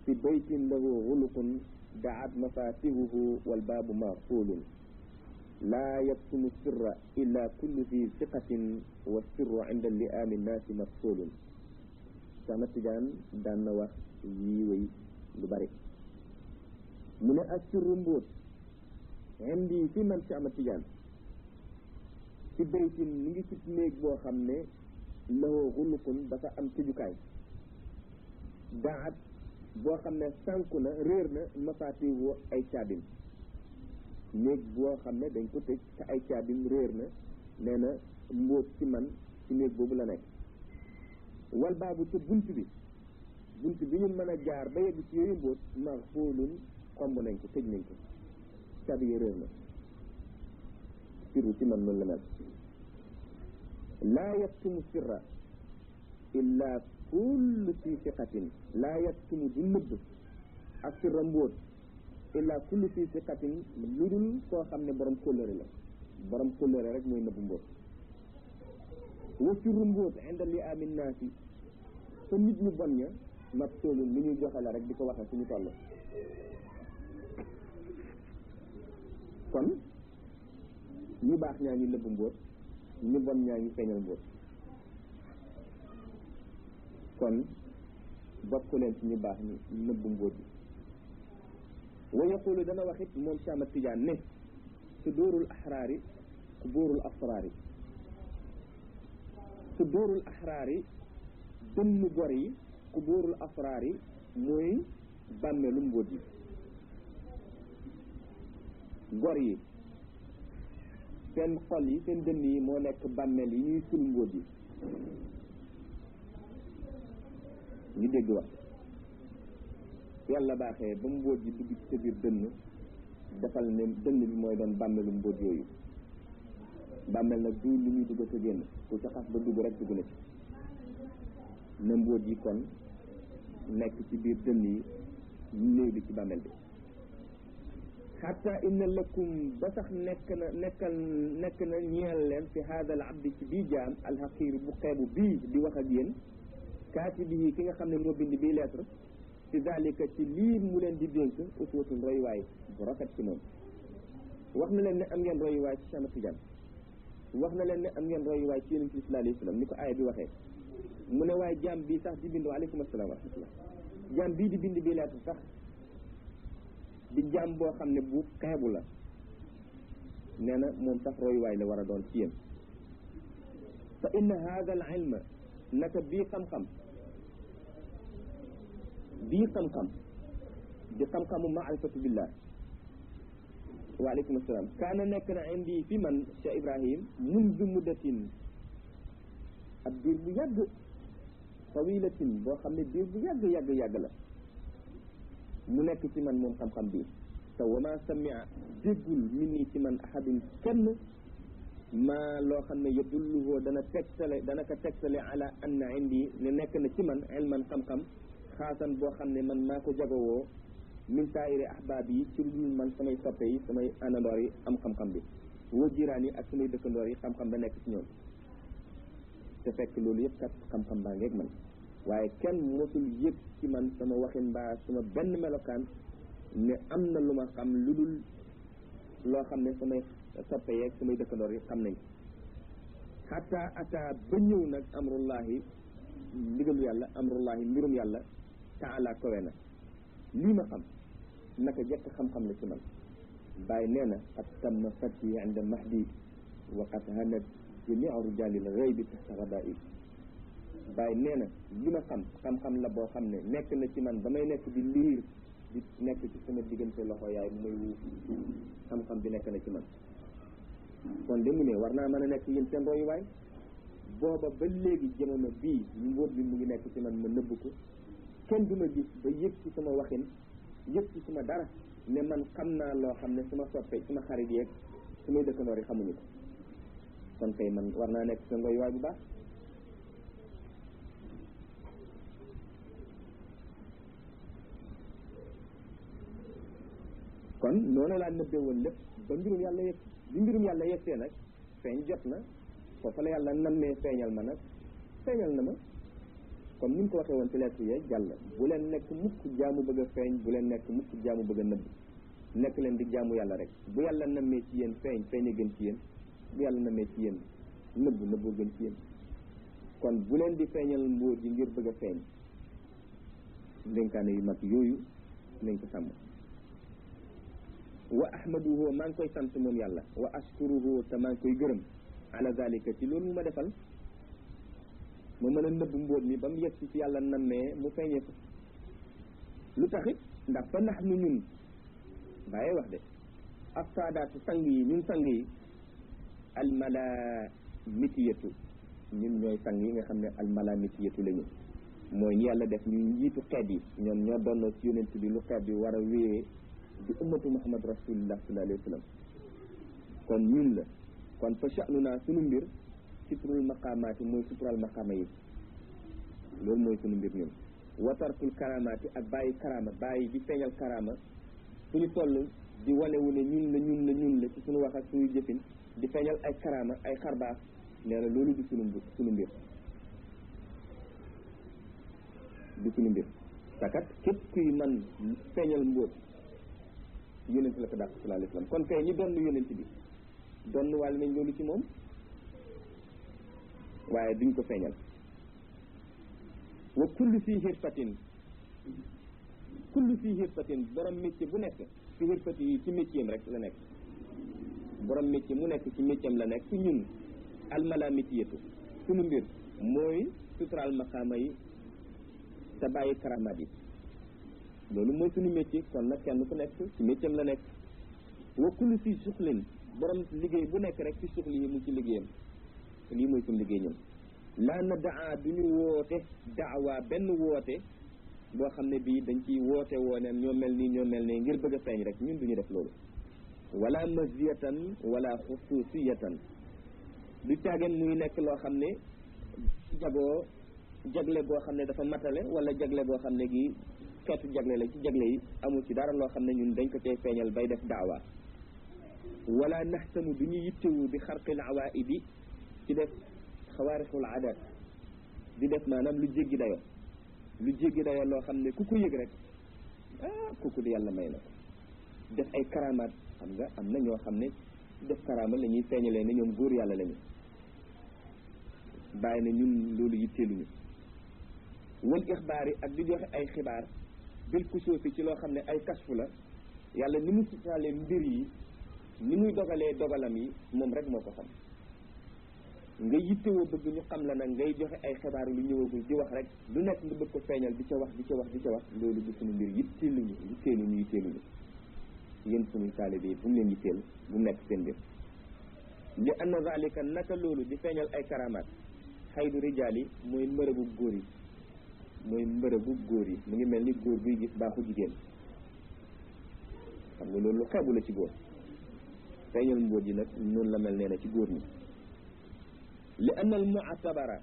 fi baytin lahu xuluqun daat mafatihuhu walbaabu maqfulun laa yaktumu sirra illa kullu fi siqatin wa sirru inda liaami nnaasi mafsulun Cheikh Ahmad Tidiane daan na wax yii wéy lu bari mu ne asirru mbóot indi fi man Cheikh Ahmad Tidiane ci baytin mu ngi ci néeg boo xam ne lahu xuluqun dafa am tëjukaay daat boo xam ne sànku na réer na mafaatihu ay caabim néeg boo xam ne dañ ko tëj te ay caabim réer na nee na mbóot ci man ci néeg boobu la nekk wal baabu te bunt bi ñu mën a jaar ba yegg ci yooyu mbóot maxfuulun xomb nañ ko tëj nañ ko caabi yi réer na sirru ci man noonu la mel laa yaktumu sirra illa kullu fi siqatin laa yaktumu du nëbb ak sirra mbóot illa kullu fi siqatin lu dul koo xam ne borom kóllëre la borom kóllëre rek mooy nëbb mbóot wa sirru mbóot inda li amin naasi fa nit ñu bon ña mag soolun lu ñuy joxe la rek di ko waxe suñu toll kon ñu baax ñaa ngi nëbb mbóot ñu bon ñaa ngi feeñal mbóot kon bokk leen ci ñu baax ñi nëbb mbóot yi wa yaqulu dana wax it moom Cheikh Ahmad Tidiane ne sudurul ahraari kuburul asraari sudurul ahraari dënn gor yi kuburul asraari mooy bàmmeelu mbóot yi gor yi seen xol yi seen dënn yi moo nekk bàmmeel yi ñuy sul mbóot yi ñu dégg wax yàlla baaxee ba mbóot yi dugg ci sa biir dënn defal ne dënn bi mooy doon bàmmeelu mbóot yooyu bàmmeel nag du lu ñuy dugg sa génn ku ca xas ba dugg rek dugg na ci na mbóot yi kon nekk ci biir dënn yi néew bi ci bàmmeel bi xatta inna lakum ba sax nekk na ñeel leen fi hada al abdi ci bii jaam alxaqiir bu xeebu bii di wax ak yéen kaatibihi ki nga xam ne moo bind bii lettre ci dalika ci lii mu leen di dénk uswatun royuwaay bu rafet ci moom wax na leen ne am ngeen royuwaay ci Cheikh Ahmad Tidiane wax na leen ne am ngeen royuwaay ci yonent bi sallallahu alayhi wa sallam ni ko aaya bi waxee mu ne waaye jaam bii sax di bind waaleykum asalaam wa rahmatullah jaam bii di bind bii lettre sax di jaam boo xam ne bu xeebu la nee na moom sax royuwaay la war a doon ci yéen fa inna hada al ilma naka bii xam-xam di xam-xamu maarifatu billah waaleykum asalaam kaana nekk na indi fi man Cheikh Ibrahim mundu muddatin ab diir bu yàgg tawilatin boo xam ne diir bu yàgg la mu nekk ci man moom xam-xam bi te wama samia déggul min nii ci man ahadun kenn maa loo xam ne yadulluhu dana ko tegtale ala anna indi ne nekk na ci man ilman xam-xam xaasan boo xam ne man maa ko jagowoo min saa'iri ahbaab yi ci lu dul man samay soppe yi samay àndandoor yi am xam-xam bi woo jiraan yi ak samay dëkkandoor yi xam-xam ba nekk ci ñoom te fekk loolu yëpp kat xam-xam baa ngeeg man waaye kenn mosul yëg ci man sama waxin mbaa sama benn melokaan ne am na lu ma xam lu dul loo xam ne samay soppe yeeg samay dëkkandoor yi xam nañ xatta ata ba ñëw nag amrullahi ndigalu yàlla amrullahi mbirum yàlla taala kowe na lii ma xam naka jekk xam-xam la ci man bàyyi nee na qad tamma fati inda mahdi wa qad hanat jamiu rijalil ghaybi tahta ghada'i bàyyi nee na li ma xam-xam la boo xam ne nekk na ci man ba may nekk di liir di nekk ci sama diggante loxo yaay muy wuuf xam-xam bi nekk na ci man kon de mu ne war naa mën a nekk yéen seen royuwaay booba ba léegi jamono bii mbóot bi mu ngi nekk ci man ma nëbb ko kenn du ma gis ba yëg ci sama waxin yëg ci sama dara ne man xam naa loo xam ne sama soppe sama xarit yeeg samay dëkkandoor yi xamuñu ko kon kay man war naa nekk seen royuwaay bu baax kon noonu laa nëbbee woon lépp ba mbirum yàlla yegg bi mbirum yàlla yegsee nag feeñ jot na foofa la yàlla nammee feeñal ma nag feeñal na ma comme ni mu ko waxee woon ci lettre yi jàll bu leen nekk mukk jaamu bëgg a feeñ bu leen nekk mukk jaamu bëgg a nëbb nekk leen di jaamu yàlla rek bu yàlla nammee ci yéen feeñ feeñ a gën ci yéen bu yàlla nammee ci yéen nëbboo gën ci yéen kon bu leen di feeñal mbóot yi ngir bëgg a feeñ ndénkaane yu mag yooyu nañ ko sàmm wa ahmaduhu maa ngi koy sant moom yàlla wa ashkuruhu te maa ngi koy gërëm ala zalika ci loolu mu ma defal ma mën a nëbb mbóot mi ba mu yegg ci yàlla nammee mu feeñee ko lu taxit ndax fa nax nu ñun bàyyee wax de ak saadaatu sang yi ñun sang yi almalamitiyatu ñun ñooy sang yi nga xam ne almalamitiyatu la ñu mooy ñu yàlla def ñu njiitu xeet yi ñoom ñoo donnoo ci yonent bi lu xeet bi war a wéyee di ummatu muhammad rasulillah sallallahu alayhi wa sallam kon ñun la kon fa sha'nu naa sunu mbir sitrul maqaamaati mooy suturaal maqaama yi loolu mooy sunu mbir ñun watarkul karamaati ak bàyyi karama bàyyi di feeñal karama fu ñu toll di wanewu ne ñun la ci suñu wax ak suñu jëfin di feeñal ay karama ay xarbaax nee na loolu di sunu mbir di sunu mbir takat képp kuy man feeñal mbóot yonent la ko dàq sallallahu alayhi wa sallam kon kay ñi doon yonent bi doon wàll nañ loolu ci moom waaye duñ ko feeñal wa kullu fii hirfatin borom métier bu nekk ci hirfati yi ci métier am rek la nekk borom métier mu nekk ci métier am la nekk ci ñun almalamitiyatu sunu mbir mooy suturaal maqaama yi te bàyyi karamaat yi loolu mooy suñu métier kon nag kenn ku nekk ci métier am la nekk wa kullu fii suxlin borom liggéey bu nekk rek ci suxli yi mu ci liggéeyam lii mooy suñu liggéey ñoom laa na daa duñu woote daawa benn woote boo xam ne bii dañ ciy woote wooneen ñoo mel nii ngir bëgg a feeñ rek ñun duñu def loolu wala maziyatan wala xususiyatan du caageen muy nekk loo xam ne jagoo jagle boo xam ne dafa matale wala jagle boo xam ne gi xeetu jagle la ci jagle yi amul ci dara loo xam ne ñun dañ ko cay feeñal bay def daawa wala naxtamu du ñu yittewu bi xarqil awaaidi ci def xawaarixul adat di def maanaam lu jéggi dayo loo xam ne ku ko yëg rek kooku di yàlla may na ko def ay karamaat xam nga am na ñoo xam ne def karama la ñuy feeñalee ne ñoom góor yàlla lañu bàyyi na ñun loolu yitteeluñu wal ixbaar yi ak di joxe ay xibaar bil kusuufi ci loo xam ne ay kasfu la yàlla ni mu suturalee mbir yi ni muy dogalee dogalam yi moom rek moo ko xam nga yittewoo bëgg ñu xam la nag ngay joxe ay xibaar lu ñëwagul di wax rek lu nekk nga bëgg ko feeñal di ca wax loolu du suñu mbir yitteeluñu yéen suñuy taalibe yi bu mu leen yitteel bu mu nekk seen mbir li anna zalika naka loolu di feeñal ay karamaat xaydu rijaal yi mooy mbërëbu góor yi mu ngi mel ni góor guy gis baaxu jigéen xam nga loolu lu xeebu la ci góor feeñal mbóot yi nag noonu la mel nee na ci góor ñi li anna al mu'tabara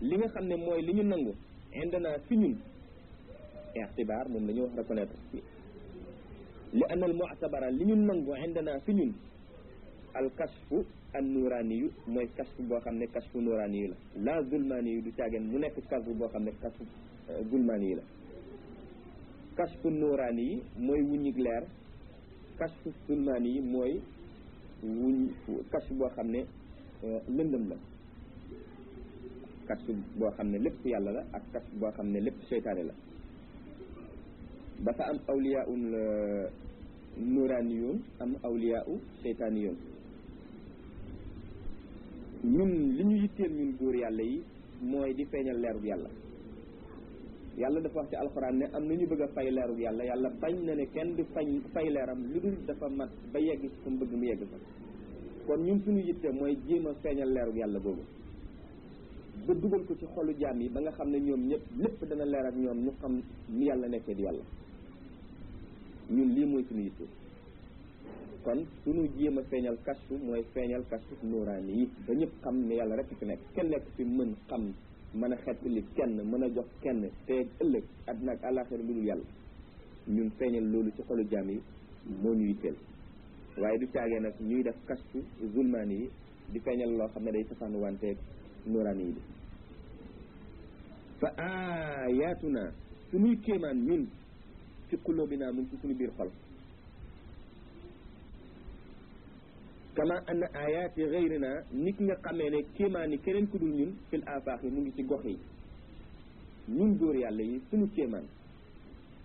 li nga xam ne mooy li ñu nangu indana fi ñun i'tibaar moom la ñu wax reconnaître li anna al mu'tabara li ñu nangu indana fi ñun al kashfu an nuraaniyu mooy kashfu boo xam ne kashfu nuraaniyu la zulmaaniyu du caageen mu nekk kashfu boo xam ne kashfu zulmaaniyu la kashfu nuraani yi mooy wuññig leer kashfu zulmaani yi mooy kashfu boo xam ne lëndëm la kashfu boo xam ne lépp yàlla la ak kashfu boo xam ne lépp seytaane la dafa am awliyaun nuraaniyun am awliyaau seytaaniyun ñun li ñu yitteel ñun góor yàlla yi mooy di feeñal leerug yàlla yàlla dafa wax ci alxuraan ne am na ñu bëgg a fay leerug yàlla yàlla bañ na ne kenn di fay leeram lu dul dafa mat ba yegg ci fa mu bëgg mu yegg fa kon ñun suñu yitte mooy jéem a feeñal leerug yàlla boobu ba dugal ko ci xolu jaam yi ba nga xam ne ñoom ñëpp lépp dana leer ak ñoom ñu xam ni yàlla nekkee di yàlla ñun lii mooy suñu yitte kon suñu jéem a feeñal kashfu mooy feeñal kashfu nuuraani yi ba ñëpp xam ne yàlla rek fi nekk kenn nekk fi mën xam mën a xettali kenn mën a jox kenn te ëllëg àddina ak àllaaxira lu dul yàlla ñun feeñal loolu ci xolu jaam yi moo ñu yitteel waaye du caagee nag ñuy def kashfu zulmaani yi di feeñal loo xam ne day safaan wanteeg nuuraani yi bi fa ayaatuna suñuy kéemaan ñun fi qulubina mu ngi ci suñu biir xol kama anna ayaati gayrina nit nga xamee ne kéemaan yi keneen ku dul ñun fil afaax yi mu ngi ci gox yi ñun góor yàlla yi suñu kéemaan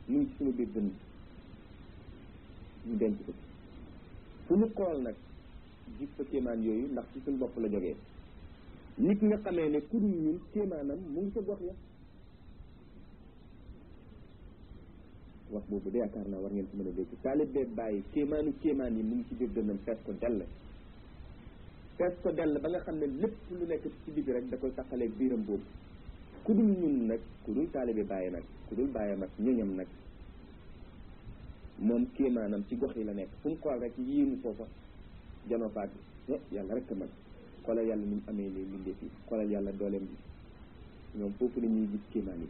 mu ngi ci suñu biir dënn ñu denc ko fu ñu xool nag gis fa kéemaan yooyu ndax ci suñu bopp la jógee nit nga xamee ne ku dul ñun kéemaanam mu ngi ca gox ya wax boobu de yaakaar naa war ngeen ko mën a dégg taalib bee bàyyi kéemaan yi mu ngi ci biir dënnam fees ko dell ba nga xam ne lépp lu nekk ci digg rek da koy taxalee biiram boobu ku dul ñun nag ku dul taalibe bàyyi nag ku dul bàyyam ak ñoñam nag moom kéemaanam ci gox yi la nekk fu mu xool rek yéemu foofa janoo faat bi yàlla rek a mën xoolal yàlla ni mu amee nii mbindee fii xoolal yàlla dooleem bi ñoom foofu la ñuy gis kéemaan yi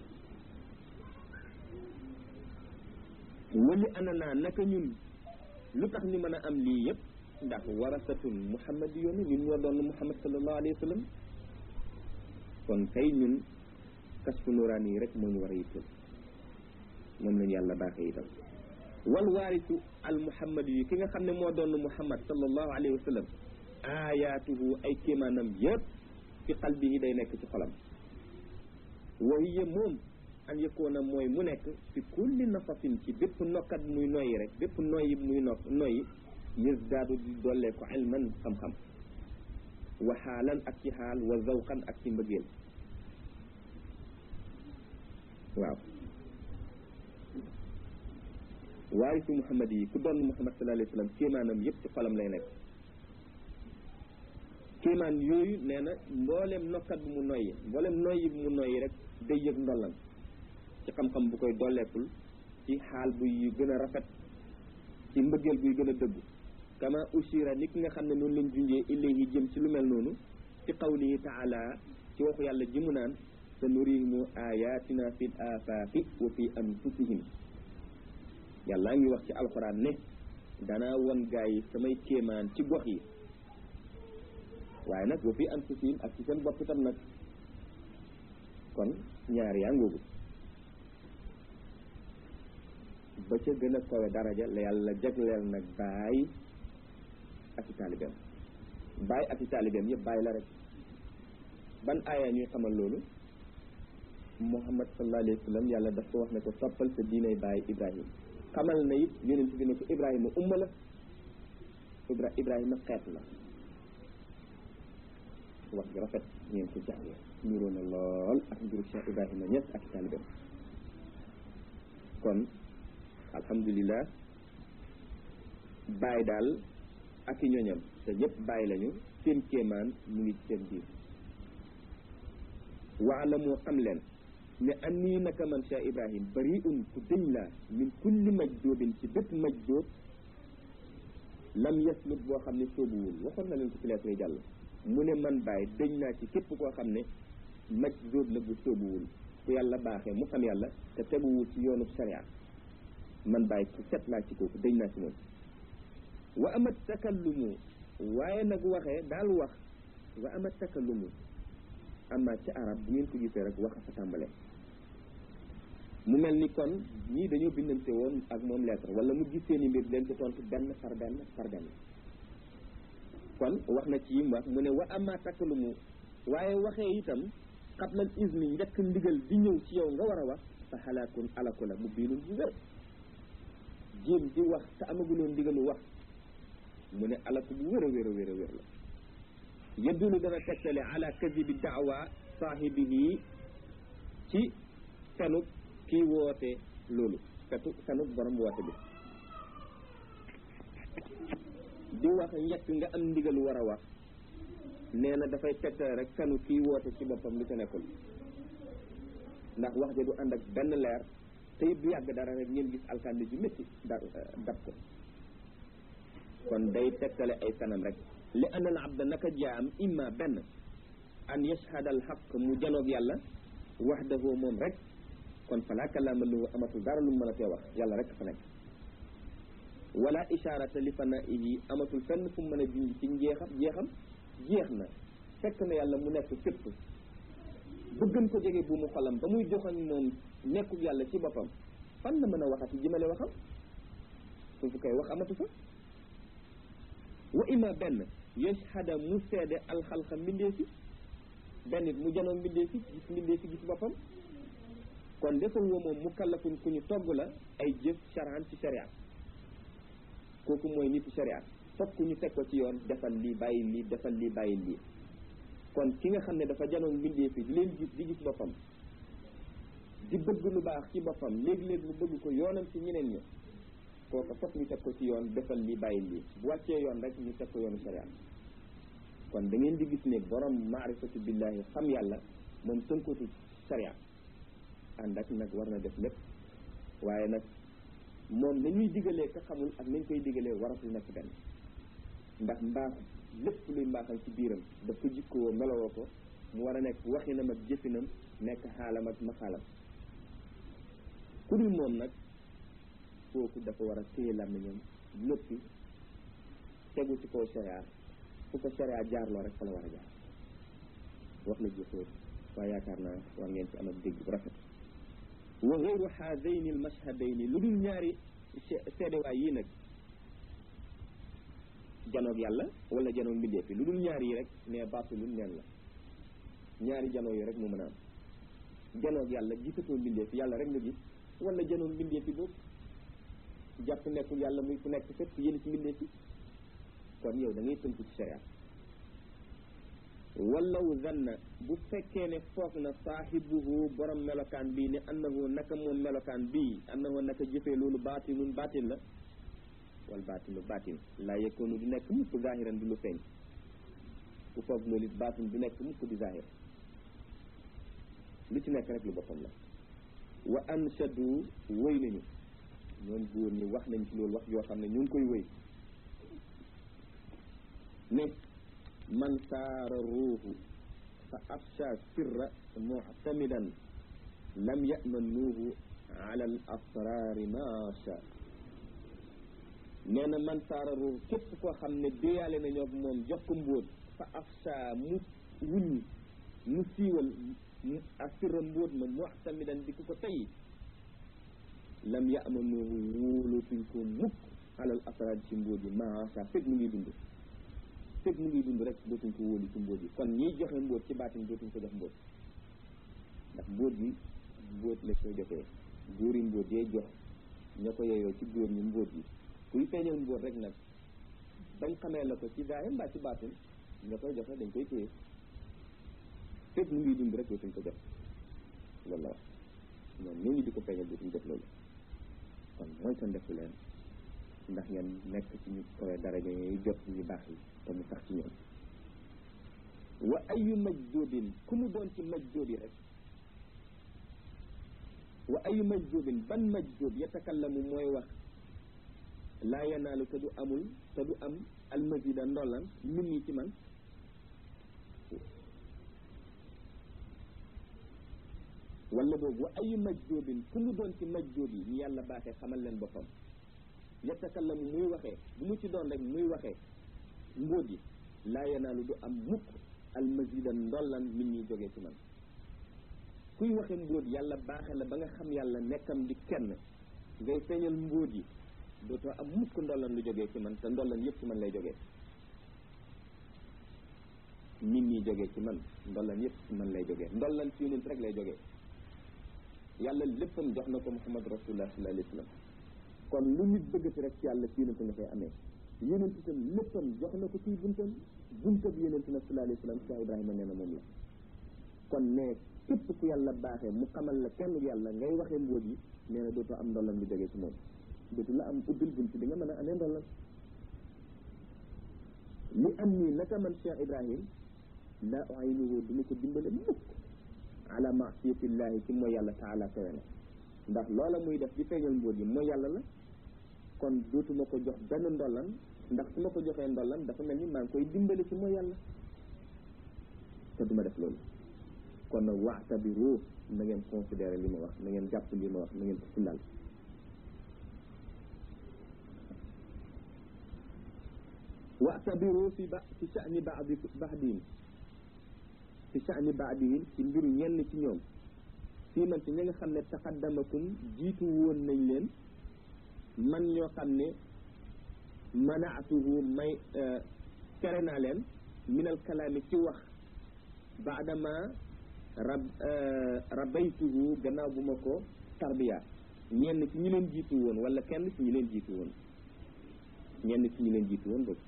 wali anana naka ñun lu tax ñu mën a am lii yëpp ndax warasatun muhammad yoonu ñun ñoo doon muhammad sallallahu alayhi wa sallam kon kay ñun kasfu nuraani yi rek moo ñu war a yitteel moom lañu yàlla baaxee itam wal waarisu al muhammad yi ki nga xam ne moo doon muhammad sallallahu alayhi wa sallam ayaatuhu ay kéemaanam yëpp fi qalbihi day nekk ci xolam wa hiya moom an yëkkoona mooy mu nekk fi kulli nafasin ci bépp nokkat muy noyyi rek bépp noyyi muy noyyi yëzdaadu di dollee ko ilman xam-xam wa xaalan ak ci xaal wa zawqan ak ci mbëggeel waaw waarisu muhammad yi ku doon muhammad sallallahu alayhi wa sallam kéemaanam yëpp ci xolam lay nekk kéemaan yooyu nee na mboolem nokkat bu mu noyyi mboolem noyyi bu mu noyyi rek day yëg ndollan ci xam-xam bu koy dolleekul ci xaal buy gën a rafet ci mbëggeel buy gën a dëggu kama ushira ni ki nga xam ne noonu lañ junjee ilayhi jëm ci lu mel noonu ci qawlihi taala ci waxu yàlla ji mu naan sa nurihimu ayatina fil afaaqi wa fi anfusihim yàlla ngi wax ci alxuraan ne danaa won gaa yi samay kéemaan ci gox yi waaye nag wa fi anfusihim ak ci seen bopp itam nag kon ñaar yaa ngoogu ba ca gën a kawe daraja la yàlla jagleel nag baay ak i taalibeem baay ak i taalibeem yëpp baay la rek ban aaya ñuy xamal loolu muhammad sallallahu alayhi wa sallam yàlla daf ko wax ne ko toppal sa diinay baay ibrahim xamal na it yonent bi ne ko ibrahima umma la ibrahima xeet la wax gi rafet ngeen ko jàngee nuroo na lool ak mbiru Cheikh Ibrahima Niass ak i taalibeem kon alhamdulillah bàyyi daal ak i ñoñam te ñëpp bàyyi lañu seen kéemaan mu ngi seen biir waala moo xam leen ne annii naka man Cheikh Ibrahim bari'un ku dëñ laa min kulli majdoobin ci bépp majdoob lam yaslub boo xam ne sóobuwul waxoon na leen ko ci lettre yi jàll mu ne man bàyyi dëñ naa ci képp koo xam ne majdoob la bu sóobuwul ku yàlla baaxee mu xam yàlla te teguwul ci yoonu sharia man bàyyi ku set laa ci kooku dëñ naa ci moom wa ama takallumu waaye nag waxee daal wax wa ama takallumu ama ci arab bu ngeen ko gisee rek wax a fa tàmbale mu mel ni kon ñii dañoo bindante woon ak moom lettre wala mu gis seeni mbir leen ci tontu benn par benn kon wax na ci yim wax mu ne wa ama takallumu waaye waxee itam xablal ismi njëkk ndigal di ñëw ci yow nga war a wax fa xalaakun alaku la mu biinul bu wér jéem di wax te amaguloon ndigalu wax mu ne alaku bu wér a wér a wér a wér la yëddulu dana tegtale ala kadibi daawa saahibihi ci fenuk kii woote loolu fenuk borom woote bi di wax njëkk nga am ndigalu war a wax nee na dafay tegtale rek fenuk kii woote ci boppam lu ca nekkul ndax wax ja du ànd ak benn leer te it du yàgg dara rek ngeen gis alkandi ju métti dab ko kon day tegtale ay fenam rek li anna al abda naka jaam imma benn an yashhada al haqq mu janoog yàlla wahdahu moom rek kon fala kalaama lahu amatul dara lu mën a tee wax yàlla rek fa nekk wala isharata li fanaihi amatul fenn fu mu mën a junj ci jeexam jeex na fekk na yàlla mu nekk fépp bëggan ko jege bu mu xolam ba muy joxoñ moom nekkul yàlla ci boppam fan la mën a waxati jëmale waxam foofu koy wax amatu fa wa ima benn yashhada mu seede alxalqa mbindee fi benn it mu janoo mbindee fi gis boppam kon defal woo moom mu kallafun ku ñu togg la ay jëf charan ci sharia kooku mooy nitu sharia fokk ñu teg ko ci yoon defal lii bàyyi lii defal lii bàyyi lii kon ki nga xam ne dafa janoo mbindee fi di leen gis di gis boppam di bëgg lu baax ci boppam léegi-léegi mu bëgg ko yoonam ci ñeneen ñi kooka fokk ñu teg ko ci yoon defal lii bàyyi lii bu wàccee yoon rek ñu teg ko yoonu sharia kon da ngeen di gis ne borom maarifatu billahi xam yàlla moom tënkootu sharia ànd ak nag war na def lépp waaye nag moom nañuy digalee ka xamul ak nañ koy digalee waratul nekk benn ndax mbaax lépp luy mbaaxal ci biiram daf ko jikkoo melowoo ko mu war a nekk waxinam ak jëfinam nekk xaalam ak maxaalam ku dul moom nag kooku dafa war a téye làmmiñam noppi tegu ci kaw sharia fu ko sharia jaarloo rek fa la war a jaar wax la jëfóot waaye yaakaar naa war ngeen ci am ak dégg bu rafet wa gayru haadayni al mashhadayni lu dul ñaari seedewaay yii nag janoog yàlla wala janoog mbindeef yi lu dul ñaar yi rek ne baatilun neen la ñaari janoo yi rek mu mën a am janoog yàlla gisatoo mbindeef yàlla rek nga gis wala janoog mbindeef yi boobu jàpp nekkul yàlla muy fu nekk fépp yéen ci mbindeef yi kon yow da ngay tënku ci sharia wallaw zanna bu fekkee ne foog na saahibuhu borom melokaan bii ne annahu naka moom melokaan bii annahu naka jëfee loolu baatinun baatin la wal baatinu baatin laa yekkoonu du nekk mukk zahiran di lu feeñ ku foog loolu it baatin du nekk mukk di zahir lu ci nekk rek lu boppam la wa anshadu wëy nañu ñoom góor ñi wax nañ ci loolu wax yoo xam ne ñu ngi koy wëy ne man saara ruuhu fa afsha sirra muctamidan lam yamanuuhu ala al asraari maasha nee na man saara ruuhu képp koo xam ne déyaale na ñoog moom jox ko mbóot fa afsha mu wuññi mu siiwal a sirra mbóot ma muctamidan di ku ko tey lam yamanuuhu wóolootuñ ko mukk ala al asraari ci mbóot yi maasha fekk mu ngi dund fekk mu ngi dund rek dootuñ ko wóolu ci mbóot yi kon ñiy joxe mbóot ci baatin dootuñ ko jox mbóot ndax mbóot yi mbóot la koy joxee góori mbóot yee jox ña ko yeyoo ci góor ñi mbóot yi kuy feeñal mbóot rek nag bañ xamee la ko ci zaahir mbaa ci baatin ña koy joxe dañ koy téye fekk mu ngi dund rek dootuñ ko jox loolu la wax ñoom ñooñu di ko feeñal dootuñ def loolu kon mooy tan defu leen ndax ngeen nekk ci ñu koy daraja yi jot ñu baax yi te mu sax ci ñoom wa ayu majdubin ku mu doon ci majdub yi rek wa ayu majdubin ban majdub yatakallamu mooy wax laa yanaalu te du am almazida ndollan min nii ci man wala boobu wa ayu majdubin ku mu doon ci majdub yi ñu yàlla baaxee xamal leen boppam yatakallamu muy waxee bu mu ci doon rek muy waxee mbóot yi laa yanaalu du am mukk almazida ndollan min nii jógee ci man kuy waxe mbóot yàlla baaxe la ba nga xam yàlla nekkam di kenn ngay feeñal mbóot yi dootoo am mukk ndollan lu jógee ci man te ndollan yëpp ci man lay jógee nit ñi jógee ci man ndollan yëpp ci man lay jógee ndollan ci yonent rek lay jógee yàlla léppam jox na ko Muhammad rasulullah sallallahu alayhi wa sallam kon lu nit bëggati rek ci yàlla ci yonent nga koy amee yonent itam léppam jox na ko ci buntam yonent na sallallahu alayhi wa sallam Cheikh Ibrahima nee na moom la kon ne képp ku yàlla baaxee mu xamal la kenn yàlla ngay waxee mbóot yi nee na dootoo am ndollan lu jógee ci moom dootu la am ubbil bunt bi nga mën a amee ndollan li am nii naka man Cheikh Ibrahim la aynuhu du ma ko dimbale mukk ala maasiyatillahi ci mooy yàlla taala kawe na ndax loola muy def di feeñal mbóot yi mooy yàlla la kon dootuma ko jox benn ndollan ndax su ma ko joxee ndollan dafa mel ni maa ngi koy dimbale ci mooy yàlla te duma def loolu kon nag waxtabiru na ngeen considéré li ma wax na ngeen jàpp li ma wax na ngeen ko fullal waxtabiru fi sha'ni ba'dihim fi sha'ni ba'dihim ci mbiru ñenn ci ñoom fii man ci ñi nga xam ne taqaddamakum jiitu woon nañ leen man ñoo xam ne manaatuhu may tere naa leen minal kalaami ci wax baadama rabaytuhu gannaaw bu ma ko tarbiya ñenn ci ñi leen jiitu woon wala kenn ci ñi leen jiitu woon ñenn ci ñi leen jiitu woon boobu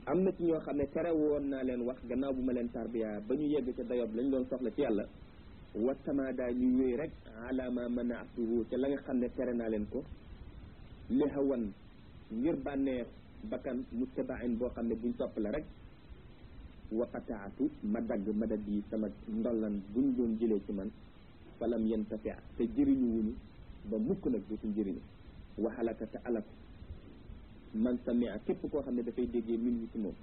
am na ci ñoo xam ne tere woon naa leen wax gannaaw bu ma leen tarbiya ba ñu yegg ca dayob lañ doon soxla ci yàlla watamaada ñu wéy rek alama manaatuhu ca la nga xam ne tere naa leen ko li hawan ngir bànneex bakkan muttabain boo xam ne buñ topp la rek waqataatu ma dagg madad yi sama ndollan buñ doon jëlee ci man falam yantafi te jëriñu wuñu ba mukk nag dootuñ jëriñu waxalaka te alak man samia képp koo xam ne dafay déggee min wi ci moom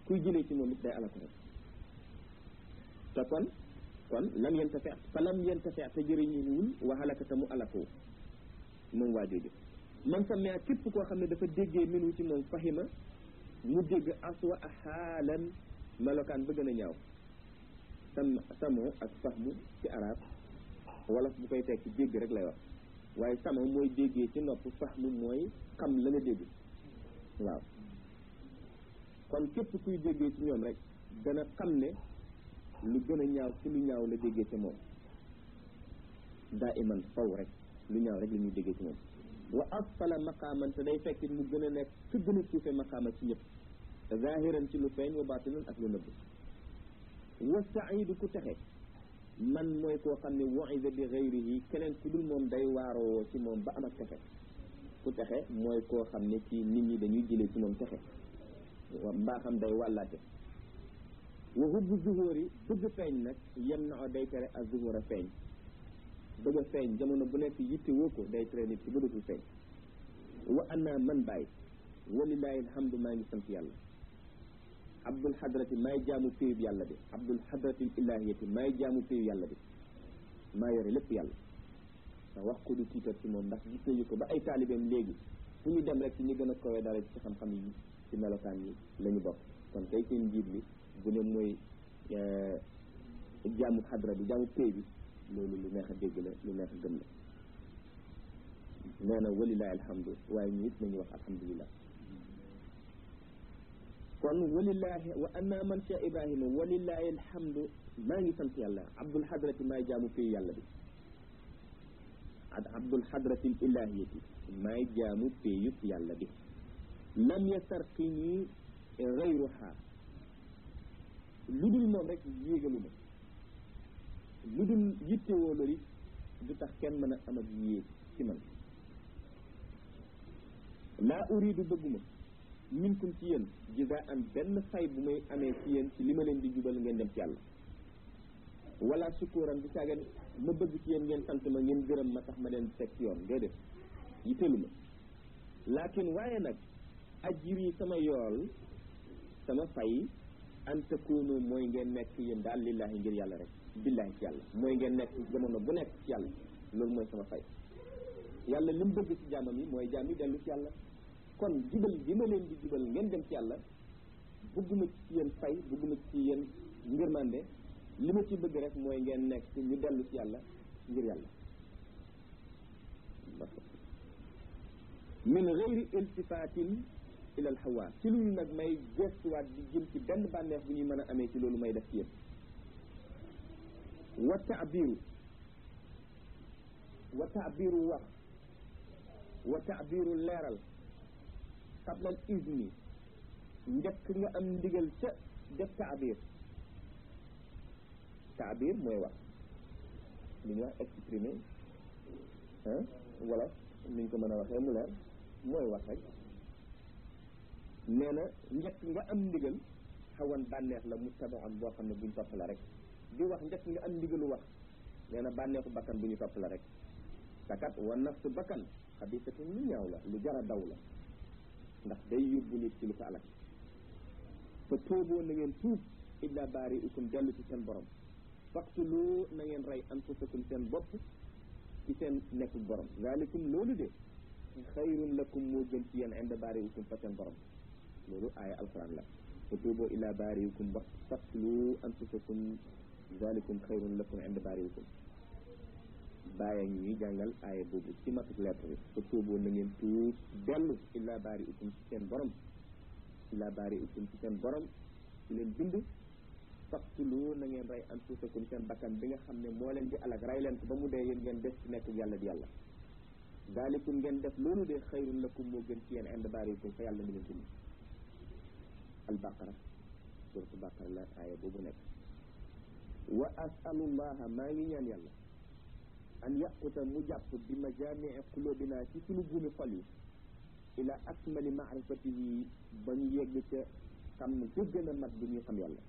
kuy jëlee ci moom it day alako rek te kon lam yantafi falam yantafi te jëriñu wuñ waxalaka te mu alakoo moom waa jooju man samia képp koo xam ne dafa déggee min wi ci moom fahima mu dégg aswa a xaalan melokaan ba gën a ñaaw samo ak fahmu ci arab wolof bu koy teg ci dégg rek lay wax waaye samo mooy déggee ci nopp fahmu mooy xam la nga dégg waaw kon képp kuy déggee ci ñoom rek dana xam ne lu gën a ñaaw ci lu ñaaw la déggee ci moom daa iman faw rek lu ñaaw rek la ñuy déggee ci moom wa asfala maqaaman te day fekk mu gën a nekk su gën a suufe maqaama ci ñëpp zahiran ci lu feeñ wa batinan ak lu nëbb wa saidu ku texe man mooy koo xam ne waida bi gayrihi keneen ku dul moom day waaroo ci moom ba am ak texe ku texe mooy koo xam ne ci nit ñi dañuy jëlee ci moom texe mbaaxam day wàllaate wa hubbu zuhóori bëgg feeñ nag yem na o day tere ak zuhóor a feeñ bëgg a feeñ jamono bu nekk yitte woo ko day tere nit ci bëggatul feeñ wa ana man bàyyi walillahi alhamdu maa ngi sant yàlla abdul hadrati maay jaamu péyub yàlla bi abdul hadratil ilahiyati maay jaamu péyub yàlla bi maa yore lépp yàlla ndax wax ko du tiitar ci moom ndax gis nañu ko ba ay taalibeem léegi fu ñu dem rek ci ñu gën a kowee dara ci xam-xam yi ci melokaan yi la ñu bokk kon tey seen njiit bi bu ne mooy jaamu xadra bi jaamu péy bi loolu lu neex a dégg la lu neex a gëm la nee na walilahi alhamdu waaye ñu it nañu wax alhamdulillah kon walillahi wa anna man Cheikh Ibrahima walillahi alhamdu maa ngi sant yàlla abdul hadrati maay jaamu péyu yàlla bi abdul hadrati ilahiyati maay jaamu péyu yàlla bi lam yasarqini gayruha lu dul moom rek yéegalu ma lu dul yittewoo loolu du tax kenn mën a am ak yéeg ci man laa uridu bëgguma minkum ci yéen jazaan benn fay bu may amee ci yéen ci li ma leen di jubal ngeen dem ci yàlla wala sukuran bu caagen ma bëgg ci yéen ngeen sant ma ngeen gërëm ma tax ma leen teg ci yoon déedéet yitteelu ma laakin waaye nag ajri sama yool sama fay an takunu mooy ngeen nekk yéen daal lillahi ngir yàlla rek billahi ci yàlla mooy ngeen nekk jamono bu nekk ci yàlla loolu mooy sama fay yàlla li mu bëgg ci jaamam yi mooy jaam yi dellu ci yàlla kon jubal bi ma leen di jubal ngeen dem ci yàlla bëgguma ci yéen fay bëgguma ci yéen ngërmande li ma ci bëgg rek mooy ngeen nekk ñu dellu ci yàlla ngir yàlla min gayri iltifaatin ila al hawa ci lu nag may gestuwaat di jëm ci benn bànneex bu ñuy mën a amee ci loolu may def ci yéen wa taabiru wax wa taabiru leeral qabla al izni njëkk nga am ndigal ca def taabir mooy wax li ñuy wax exprimer wala ni ñu ko mën a waxee mu leer mooy wax rek nee na njëkk nga am ndigal xawan bànneex la mu tabo am boo xam ne buñ topp la rek di wax njëkk nga am ndigalu wax nee na bànneexu bakkan bu ñu topp la rek takat wa nafsu bakkan xabisatun lu ñaaw la lu jara daw la ndax day yóbbu nit ci lu ko alak fa tooboo na ngeen tuub illa baari ukum dellu ci seen borom faqtulu na ngeen rey anfusakum seen bopp ci seen nekkul borom zalikum loolu de xayrun lakum moo gën ci yéen inda baari ukum fa seen borom loolu aaya alquran la fa tooboo illa baari ukum faqtulu anfusakum zalikum xayrun lakum inda baari ukum bàyyi ñuy jàngal aaya boobu ci matuk lettre bi fa tooboo na ngeen tuub dellu illa baari ukum ci seen borom illa baari ukum ci seen borom ci leen bind faqtulu na ngeen rey anfusakum seen bakkan bi nga xam ne moo leen di alag rey leen ko ba mu dee yéen ngeen def ci nekk yàlla di yàlla daalikum ngeen def loolu de xayrun lakum moo gën ci yéen inda baarikum fa yàlla mi leen bind albaqara suratu baqara la aaya boobu nekk wa asalullaha maa ngi ñaan yàlla an yaquta mu jàpp bi majamii qulubina ci sunu buumi xol yi ila akmali maarifatihi ba ñu yegg ca xam ca gën a mat bu ñuy xam yàlla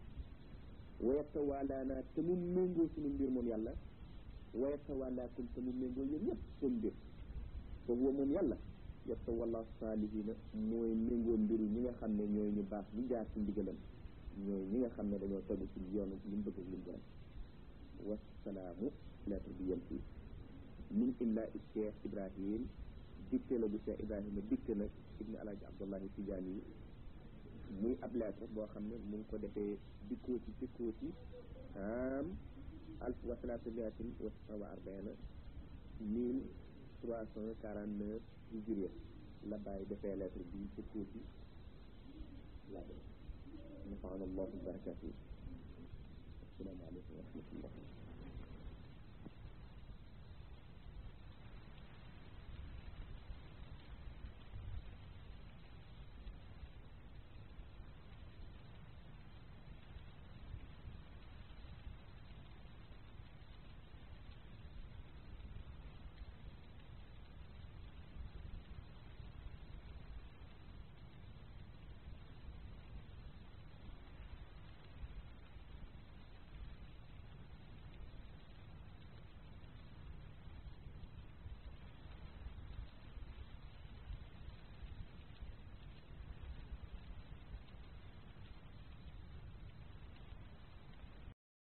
wa yatawalaana te mu méngoo suñu mbir moom yàlla wa yatawalaakum te mu méngoo yéen ñëpp seen mbir foofu wa moom yàlla yatawalla saalihina mooy méngoo mbiru ñi nga xam ne ñooy ñu baax ñu jaar ci ndigalam ñooy ñi nga xam ne dañoo tegu ci yoonu li mu bëgg li mu gërëm wasalaamu lettre bi yem fii min illa Cheikh Ibrahim dicté la bu Cheikh Ibrahima dicté nag ibni alaaji Abdullahi Tijaani yi muy ab lettre boo xam ne mu ngi ko defee ci Kooti alf wa salaasamiatin wa arbaina 1349 hijriya la bàyyi defee lettre bi ci Kooti la def nafaana allahu barakatuh assalaamu aleykum wa rahmatullah